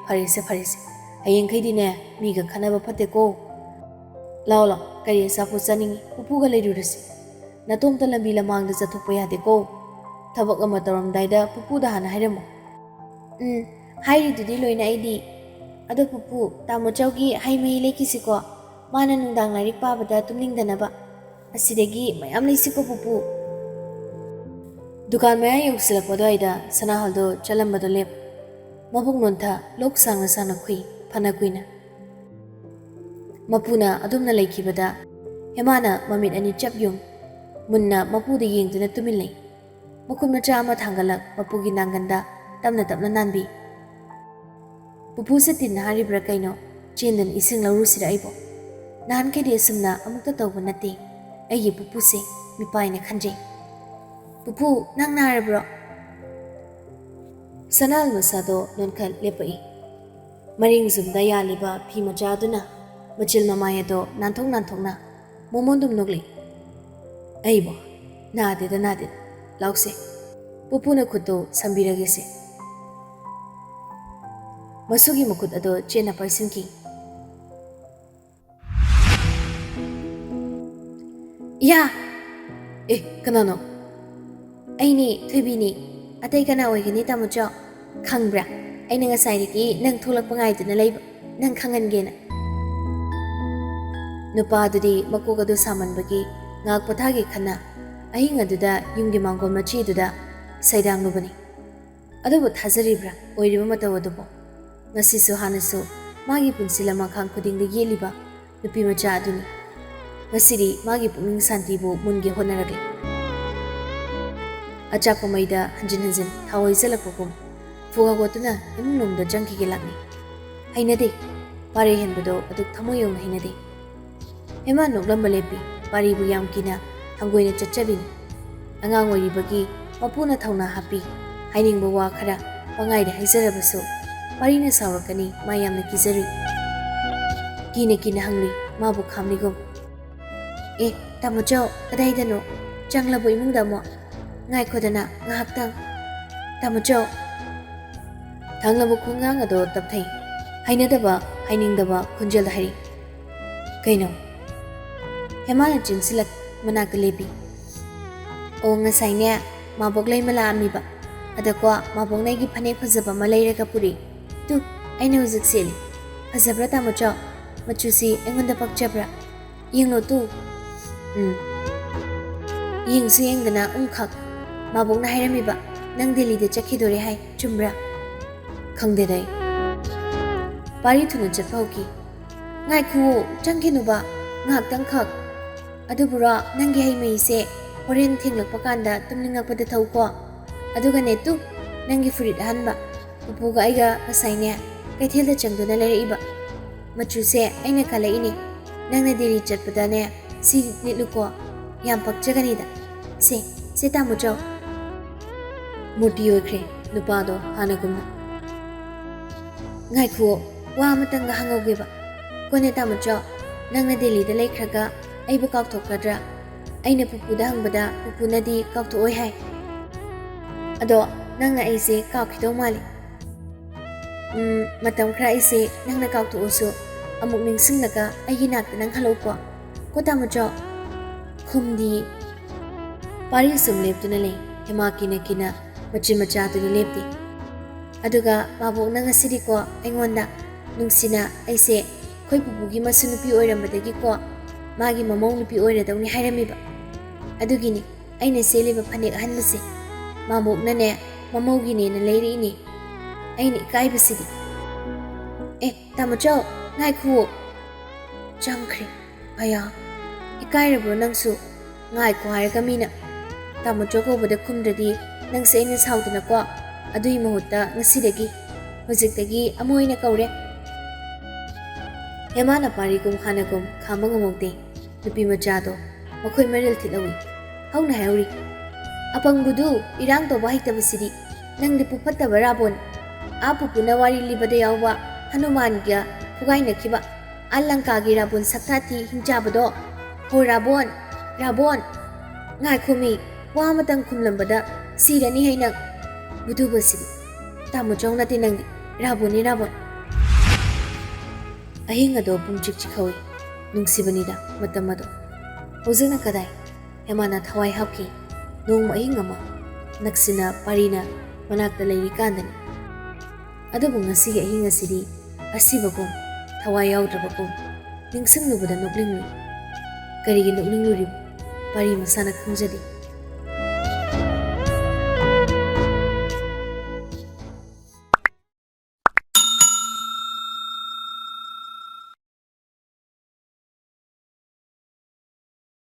ꯐꯔꯦꯁꯦ, ꯐꯔꯦꯁꯦ꯫ ꯍꯌꯦꯡꯈꯩꯗꯤꯅꯦ, ꯃꯤꯒ ꯈꯠꯅꯕ ꯐꯠꯇꯦꯀꯣ꯫ ꯂꯥꯎ, ꯂꯥꯎ, ꯀꯔꯤ ꯑꯆꯥꯄꯣꯠ ꯆꯥꯅꯤꯡꯉꯤ? ꯄꯨꯄꯨꯒ ꯂꯩꯔꯨꯔꯁꯤ꯫ ꯅꯇꯣꯝꯇ ꯂꯝꯕꯤ ꯂꯃꯥꯡꯗ ꯆꯠꯊꯣꯛꯄ ꯌꯥꯗꯦꯀꯣ꯫ ꯊꯕꯛ ꯑꯃ ꯇꯧꯔꯝꯗꯥꯏꯗ ꯄꯨꯄꯨꯗ ꯍꯥꯟꯅ ꯍꯥꯏꯔꯝꯃꯨ꯫ ꯎꯝ, ꯍꯥꯏꯔꯤꯗꯨꯗꯤ ꯂꯣꯏꯅ ꯑꯩꯗꯤ꯫ "ꯑꯗꯣ ꯄꯨꯄꯨ, ꯇꯥꯃꯣ ꯆꯧꯒꯤ ꯍꯩ ꯃꯍꯤ ꯂꯩꯈꯤꯁꯤꯀꯣ, ꯃꯥꯅ ꯅꯨꯡꯗꯥꯡ ꯂꯥꯏꯔꯤꯛ ꯄꯥꯕꯗ ꯇꯨꯝꯅꯤꯡꯗꯅꯕ꯫ ꯑꯁꯤꯗꯒꯤ ꯃꯌꯥꯝ ꯂꯩꯁꯤꯀꯣ ꯄꯨꯄꯨ꯫" ꯗꯨꯀꯥꯟ ꯃꯌꯥ ꯌꯧꯁꯤꯜꯂꯛꯄ ꯑꯗꯨꯋꯥꯏꯗ ꯁꯅꯥꯍꯜꯗꯣ ꯆꯠꯂꯝꯕꯗꯣ ꯂꯦꯞ꯫ ꯃꯕꯨꯛ ꯅꯣꯟꯊ ꯂꯣꯛ ꯁꯥꯡꯅ ꯁꯥꯡꯅ ꯈꯨꯏ ꯐꯅ ꯀꯨꯏꯅ꯫ ꯃꯄꯨꯅ ꯑꯗꯨꯝꯅ ꯂꯩꯈꯤꯕꯗ ꯍꯦꯃꯥꯅ ꯃꯃꯤꯠ ꯑꯅꯤ ꯆꯞ ꯌꯨꯝ, ꯃꯨꯟꯅ ꯃꯄꯨꯗ ꯌꯦꯡꯗꯨꯅ ꯇꯨꯃꯤꯟ ꯂꯩ꯫ ꯃꯈꯨꯠ ꯃꯆꯥ ꯑꯃ ꯊꯥꯡꯒꯠꯂꯛ ꯃꯄꯨꯒꯤ ꯅꯥꯡꯒꯟꯗ ꯇꯞꯅ ꯇꯞꯅ ꯅꯥꯟꯕꯤ꯫ "ꯄꯨꯄꯨꯁꯦ ꯇꯤꯟ ꯍꯥꯔꯤꯕ꯭ꯔꯥ ꯀꯩꯅꯣ? ꯆꯦꯟꯗꯨꯅ ꯏꯁꯤꯡ ꯂꯧꯔꯨꯁꯤꯔ ꯑꯩꯕꯣ? ꯅꯍꯥꯟꯈꯩꯗꯤ ꯑꯁꯨꯝꯅ ꯑꯃꯨꯛꯇ ꯇꯧꯕ ꯅꯠꯇꯦ꯫ ꯑꯩꯒꯤ ꯄꯨꯄꯨꯁꯦ ꯃꯤꯄꯥꯏꯅ ꯈꯟꯖꯩ꯫ ꯄꯨꯄꯨ, ꯅꯪ ꯅꯥꯔꯕ꯭ꯔꯣ?" ꯁꯅꯥꯜ ꯃꯁꯥꯗꯣ ꯅꯣꯟꯈꯠ ꯂꯦꯞꯄꯛꯏ꯫ ꯃꯔꯤꯡ ꯖꯨꯝꯗ ꯌꯥꯜꯂꯤꯕ ꯐꯤ ꯃꯆꯥꯗꯨꯅ ꯃꯆꯤꯜ ꯃꯃꯥꯏ ꯑꯗꯣ ꯅꯥꯟꯊꯣꯛ ꯅꯥꯟꯊꯣꯛꯅ ꯃꯣꯃꯣꯟꯗꯨꯝ ꯅꯣꯛꯂꯤ꯫ "ꯑꯩꯕꯣ, ꯅꯥꯗꯦꯗ, ꯅꯥꯗꯦꯗ꯫ ꯂꯥꯎꯁꯦ, ꯄꯨꯄꯨꯅ ꯈꯨꯠꯇꯣ ꯁꯝꯕꯤꯔꯒꯦꯁꯦ꯫" ꯃꯁꯨꯒꯤ ꯃꯈꯨꯠ ꯑꯗꯣ ꯆꯦꯠꯅ ꯄꯥꯏꯁꯤꯟꯈꯤ꯫ "ꯏꯌꯥ!" "ꯑꯦ, ꯀꯅꯥꯅꯣ?" "ꯑꯩꯅꯦ, ꯊꯣꯏꯕꯤꯅꯦ꯫ ꯑꯇꯩ ꯀꯅꯥ ꯑꯣꯏꯒꯅꯤ, ꯇꯥꯃꯣꯆꯧ? ꯈꯪꯕ꯭ꯔꯥ, ꯑꯩꯅ ꯉꯁꯥꯏꯗꯒꯤ ꯅꯪ ꯊꯣꯛꯂꯛꯄ ꯉꯥꯏꯗꯨꯅ ꯂꯩꯕ, ꯅꯪ ꯈꯪꯍꯟꯒꯦꯅ꯫" ꯅꯨꯄꯥꯗꯨꯗꯤ ꯃꯀꯣꯛ ꯑꯗꯨ ꯁꯥꯃꯟꯕꯒꯤ ꯉꯥꯏꯍꯥꯛ ꯄꯣꯊꯥꯒꯦ ꯈꯟꯅ ꯑꯍꯤꯡ ꯑꯗꯨꯗ ꯌꯨꯝꯒꯤ ꯃꯥꯡꯒꯣꯜ ꯃꯆꯤ ꯑꯗꯨꯗ ꯁꯩꯗꯥꯡꯂꯨꯕꯅꯤ꯫ ꯑꯗꯨꯕꯨ ꯊꯥꯖꯔꯤꯕ꯭ꯔꯥ ꯑꯣꯏꯔꯤꯕ ꯃꯇꯧ ꯑꯗꯨꯕꯨ? ꯉꯁꯤꯁꯨ ꯍꯥꯟꯅꯁꯨ ꯃꯥꯒꯤ ꯄꯨꯟꯁꯤ ꯂꯃꯈꯥꯡ ꯈꯨꯗꯤꯡꯗ ꯌꯦꯠꯂꯤꯕ ꯅꯨꯄꯤ ꯃꯆꯥ ꯑꯗꯨꯅꯤ꯫ ꯉꯁꯤꯗꯤ ꯃꯥꯒꯤ ꯄꯨꯛꯅꯤꯡ ꯁꯥꯟꯇꯤꯕꯨ ꯃꯨꯟꯒꯦ ꯍꯣꯠꯅꯔꯛꯂꯤ꯫ ꯑꯆꯥꯛꯄ ꯃꯩꯗ ꯍꯟꯖꯤꯟ ꯍꯟꯖꯤꯟ ꯊꯥꯎ ꯍꯩꯖꯤꯜꯂꯛꯄꯒꯨꯝ ꯐꯨꯒꯥ ꯋꯥꯠꯇꯨꯅ ꯏꯃꯨꯡ ꯂꯣꯝꯗ ꯆꯪꯈꯤꯒꯦ ꯂꯥꯛꯅꯤ꯫ ꯍꯩꯅꯗꯦ꯫ ꯄꯥꯔꯩ ꯍꯦꯟꯕꯗꯣ ꯑꯗꯨꯛ ꯊꯃꯣꯏ ꯌꯧꯅ ꯍꯩꯅꯗꯦ꯫ ꯍꯦꯃꯥ ꯅꯣꯛꯂꯝꯕ ꯂꯦꯞꯄꯤ꯫ ꯄꯥꯔꯤꯕꯨ ꯌꯥꯝ ꯀꯤꯅ ꯍꯪꯒꯣꯏꯅ ꯆꯠꯆꯕꯤꯅꯤ꯫ ꯑꯉꯥꯡ ꯑꯣꯏꯔꯤꯕꯒꯤ ꯃꯄꯨꯅ ꯊꯧꯅꯥ ꯍꯥꯞꯄꯤ꯫ ꯍꯥꯏꯅꯤꯡꯕ ꯋꯥ ꯈꯔ ꯄꯪꯍꯥꯏꯗ ꯍꯥꯏꯖꯔꯕꯁꯨ ꯄꯥꯔꯤꯅ ꯁꯥꯎꯔꯛꯀꯅꯤ, ꯃꯥ ꯌꯥꯝꯅ ꯀꯤꯖꯔꯨꯏ꯫ ꯀꯤꯅ ꯀꯤꯅ ꯍꯪꯂꯨꯏ, ꯃꯥꯕꯨ ꯈꯥꯝꯂꯤꯒꯨꯝ꯫ "ꯑꯦ, ꯇꯥꯃꯣꯆꯧ, ꯀꯗꯥꯏꯗꯅꯣ? ꯆꯪꯂꯕꯣ ꯏꯃꯨꯡꯗ ꯑꯃꯨꯛ? ꯉꯥꯏꯈꯣꯗꯅ ꯉꯥꯏꯍꯥꯛꯇꯪ꯫ ꯇꯥꯃꯣꯆꯧ!" ꯊꯪꯂꯕ ꯈꯣꯡꯒꯥꯡ ꯑꯗꯣ ꯇꯞꯊꯩ꯫ ꯍꯩꯅꯗꯕ, ꯍꯥꯏꯅꯤꯡꯗꯕ ꯈꯣꯟꯖꯦꯜꯗ ꯍꯥꯏꯔꯤ꯫ "ꯀꯩꯅꯣ?" ꯍꯦꯃꯥꯅ ꯆꯦꯟꯁꯤꯜꯂꯛ ꯃꯅꯥꯛꯇ ꯂꯦꯞꯄꯤ꯫ "ꯑꯣ, ꯉꯁꯥꯏꯅꯦ, ꯃꯥꯕꯣꯛ ꯂꯩꯃ ꯂꯥꯛꯑꯝꯃꯤꯕ꯫ ꯑꯗꯀꯣ, ꯃꯥꯕꯣꯛꯅ ꯑꯩꯒꯤ ꯐꯅꯦꯛ ꯐꯖꯕ ꯑꯃ ꯂꯩꯔꯒ ꯄꯨꯔꯛꯏ꯫ ꯇꯨ, ꯑꯩꯅ ꯍꯧꯖꯤꯛ ꯁꯦꯠꯂꯤ꯫ ꯐꯖꯕ꯭ꯔꯥ, ꯇꯥꯃꯣꯆꯧ? ꯃꯆꯨꯁꯤ ꯑꯩꯉꯣꯟꯗ ꯄꯛꯆꯕ꯭ꯔꯥ? ꯌꯦꯡꯂꯣ ꯇꯨ꯫ ꯎꯝ꯫ ꯌꯦꯡꯁꯨ ꯌꯦꯡꯗꯅ ꯎꯝꯈꯛ꯫ ꯃꯥꯕꯣꯛꯅ ꯍꯥꯏꯔꯝꯃꯤꯕ, ꯅꯪ ꯗꯦꯜꯂꯤꯗ ꯆꯠꯈꯤꯗꯣꯔꯦ ꯍꯥꯏ, ꯆꯨꯝꯕ꯭ꯔꯥ? ꯈꯪꯗꯦꯗ ꯑꯩ꯫ ꯄꯥꯔꯤ ꯊꯨꯅ ꯆꯠꯄ ꯍꯧꯈꯤ꯫ ꯉꯥꯏꯈꯨꯑꯣ, ꯆꯪꯈꯤꯅꯨꯕ, ꯉꯥꯏꯍꯥꯛꯇꯪꯈꯛ꯫ ꯑꯗꯨꯕꯨꯔꯣ, ꯅꯪꯒꯤ ꯍꯩ ꯃꯍꯤꯁꯦ ꯍꯣꯔꯦꯟ ꯊꯦꯡꯂꯛꯄ ꯀꯥꯟꯗ ꯇꯨꯝꯅꯤꯡꯉꯛꯄꯗ ꯊꯛꯎꯀꯣ꯫ ꯑꯗꯨꯒꯅꯦ ꯇꯨ, ꯅꯪꯒꯤ ꯐꯨꯔꯤꯠ ꯑꯍꯟꯕ꯫ ꯄꯨꯄꯨꯒ ꯑꯩꯒ ꯉꯁꯥꯏꯅꯦ, ꯀꯩꯊꯦꯜꯗ ꯆꯪꯗꯨꯅ ꯂꯩꯔꯛꯏꯕ꯫ ꯃꯆꯨꯁꯦ ꯑꯩꯅ ꯈꯜꯂꯛꯏꯅꯦ, ꯅꯪꯅ ꯗꯦꯜꯂꯤ ꯆꯠꯄꯗꯅꯦ ꯁꯤ ꯂꯤꯠꯂꯨꯀꯣ, ꯌꯥꯝ ꯄꯛꯆꯒꯅꯤꯗ꯫ ꯁꯦ, ꯁꯦ ꯇꯥꯃꯣꯆꯧ꯫ ꯃꯨꯔꯇꯤ ꯑꯣꯏꯈ꯭ꯔꯦ ꯅꯨꯄꯥꯗꯣ ꯍꯥꯟꯅꯒꯨꯝꯅ꯫ ꯉꯥꯏꯈꯨꯑꯣ, ꯋꯥ ꯑꯃꯇꯪꯒ ꯍꯪꯍꯧꯒꯦꯕ꯫ ꯀꯣꯅꯦ ꯇꯥꯃꯣꯆꯧ, ꯅꯪꯅ ꯗꯦꯜꯂꯤꯗ ꯂꯩꯈ꯭ꯔꯒ ꯑꯩꯕꯨ ꯀꯥꯎꯊꯣꯛꯀꯗ꯭ꯔꯥ? ꯑꯩꯅ ꯄꯨꯄꯨꯗ ꯍꯪꯕꯗ ꯄꯨꯄꯨꯅꯗꯤ ꯀꯥꯎꯊꯣꯛꯑꯣꯏ ꯍꯥꯏ꯫ ꯑꯗꯣ ꯅꯪꯅ ꯑꯩꯁꯦ ꯀꯥꯎꯈꯤꯗꯧ ꯃꯥꯜꯂꯤ꯫ ꯎꯝ, ꯃꯇꯝ ꯈꯔ ꯑꯩꯁꯦ ꯅꯪꯅ ꯀꯥꯎꯊꯣꯛꯑꯁꯨ ꯑꯃꯨꯛ ꯅꯤꯡꯁꯤꯡꯂꯒ ꯑꯩꯒꯤ ꯅꯥꯛꯇ ꯅꯪꯍꯜꯂꯛꯎꯀꯣ꯫ ꯀꯣ ꯇꯥꯃꯣꯆꯧ? ꯈꯨꯝꯗꯤ꯫ ꯄꯥꯔꯤ ꯁꯨꯝ ꯂꯦꯞꯇꯨꯅ ꯂꯩ꯫ ꯍꯦꯃꯥ ꯀꯤꯅ ꯀꯤꯅ ꯃꯆꯤꯟ ꯃꯆꯥꯗꯨꯗꯤ ꯂꯦꯞꯇꯦ꯫ ꯑꯗꯨꯒ ꯃꯥꯕꯣꯛꯅ ꯉꯁꯤꯗꯤꯀꯣ ꯑꯩꯉꯣꯟꯗ ꯅꯨꯡꯁꯤꯅ ꯑꯩꯁꯦ ꯑꯩꯈꯣꯏ ꯄꯨꯄꯨꯒꯤ ꯃꯁꯨ ꯅꯨꯄꯤ ꯑꯣꯏꯔꯝꯕꯗꯒꯤꯀꯣ ꯃꯥꯒꯤ ꯃꯃꯧ ꯅꯨꯄꯤ ꯑꯣꯏꯔꯗꯧꯅꯤ ꯍꯥꯏꯔꯝꯃꯤꯕ꯫ ꯑꯗꯨꯒꯤꯅꯤ ꯑꯩꯅ ꯁꯦꯠꯂꯤꯕ ꯐꯅꯦꯛ ꯑꯍꯟꯕꯁꯦ꯫ ꯃꯥꯕꯣꯛꯅꯅꯦ ꯃꯃꯧꯒꯤꯅꯦꯅ ꯂꯩꯔꯛꯏꯅꯦ꯫ ꯑꯩꯅ ꯏꯀꯥꯏꯕꯁꯤꯗꯤ꯫ ꯑꯦ, ꯇꯥꯃꯣꯆꯧ, ꯉꯥꯏꯈꯨꯑꯣ꯫ ꯆꯪꯈ꯭ꯔꯦ꯫ ꯑꯌꯥ, ꯏꯀꯥꯏꯔꯕ꯭ꯔꯣ ꯅꯪꯁꯨ? ꯉꯥꯏꯈꯣ ꯍꯥꯏꯔꯒ ꯃꯤꯅ꯫ ꯇꯥꯃꯣꯆꯧ ꯀꯧꯕꯗ ꯈꯨꯝꯗ꯭ꯔꯗꯤ ꯅꯪꯁꯦ ꯑꯩꯅ ꯁꯥꯎꯗꯅꯀꯣ꯫ ꯑꯗꯨꯒꯤ ꯃꯍꯨꯠꯇ ꯉꯁꯤꯗꯒꯤ, ꯍꯧꯖꯤꯛꯇꯒꯤ ꯑꯃ ꯑꯣꯏꯅ ꯀꯧꯔꯦ꯫ ꯍꯦꯃꯥꯅ ꯄꯥꯔꯤꯒꯨꯝ ꯍꯥꯟꯅꯒꯨꯝ ꯈꯥꯝꯕ ꯉꯝꯍꯧꯗꯦ꯫ ꯅꯨꯄꯤ ꯃꯆꯥꯗꯣ ꯃꯈꯣꯏ ꯃꯔꯤꯜ ꯊꯤꯠꯍꯧꯏ꯫ ꯍꯧꯅ ꯍꯥꯏꯍꯧꯔꯤ꯫ ꯑꯄꯪꯕꯨꯗꯨ ꯏꯔꯥꯡ ꯇꯧꯕ ꯍꯩꯇꯕꯁꯤꯗꯤ ꯅꯪꯗꯤ ꯄꯨꯐꯠꯇꯕ ꯔꯥꯕꯣꯟ꯫ ꯑꯥ ꯄꯨꯄꯨꯅ ꯋꯥꯔꯤ ꯂꯤꯕꯗ ꯌꯥꯎꯕ ꯍꯅꯨꯃꯥꯟꯒ ꯐꯨꯒꯥꯏꯅꯈꯤꯕ ꯑꯥ ꯂꯪꯀꯥꯒꯤ ꯔꯥꯕꯣꯟ ꯁꯛꯊꯥ ꯊꯤ ꯍꯤꯡꯆꯥꯕꯗꯣ꯫ ꯍꯣ ꯔꯥꯕꯣꯟ, ꯔꯥꯕꯣꯟ! ꯉꯥꯏꯈꯣꯃꯤ, ꯋꯥ ꯑꯃꯇꯪ ꯈꯨꯝꯂꯝꯕꯗ ꯁꯤꯔꯅꯤ ꯍꯩ ꯅꯪ꯫ ꯕꯨꯗꯨꯕꯁꯤꯗꯤ꯫ ꯇꯥꯃꯣ ꯆꯧ ꯅꯠꯇꯦ ꯅꯪꯗꯤ, ꯔꯥꯕꯣꯟꯅꯤ ꯔꯥꯕꯣꯟ꯫ ꯑꯍꯤꯡ ꯑꯗꯣ ꯄꯨꯡ ꯆꯤꯛ ꯆꯤꯛꯍꯧꯏ꯫ ꯅꯨꯡꯁꯤꯕꯅꯤꯗ ꯃꯇꯝ ꯑꯗꯣ꯫ ꯍꯧꯖꯤꯛꯅ ꯀꯗꯥꯏ? ꯍꯦꯃꯥꯅ ꯊꯋꯥꯏ ꯍꯥꯞꯈꯤ꯫ ꯅꯣꯡꯃ ꯑꯍꯤꯡ ꯑꯃ ꯅꯛꯁꯤꯅ ꯄꯥꯔꯤꯅ ꯃꯅꯥꯛꯇ ꯂꯩꯔꯤꯀꯥꯟꯗꯅꯤ꯫ ꯑꯗꯨꯕꯨ ꯉꯁꯤꯒꯤ ꯑꯍꯤꯡ ꯑꯁꯤꯗꯤ ꯑꯁꯤꯕꯒꯨꯝ, ꯊꯋꯥꯏ ꯌꯥꯎꯗ꯭ꯔꯕꯒꯨꯝ, ꯅꯤꯡꯁꯤꯡꯂꯨꯕꯗ ꯅꯣꯛꯅꯤꯡꯂꯤ꯫ ꯀꯔꯤꯒꯤ ꯅꯣꯛꯅꯤꯡꯂꯨꯔꯤꯕ? ꯄꯥꯔꯤ ꯃꯁꯥꯅ ꯈꯪꯖꯗꯦ꯫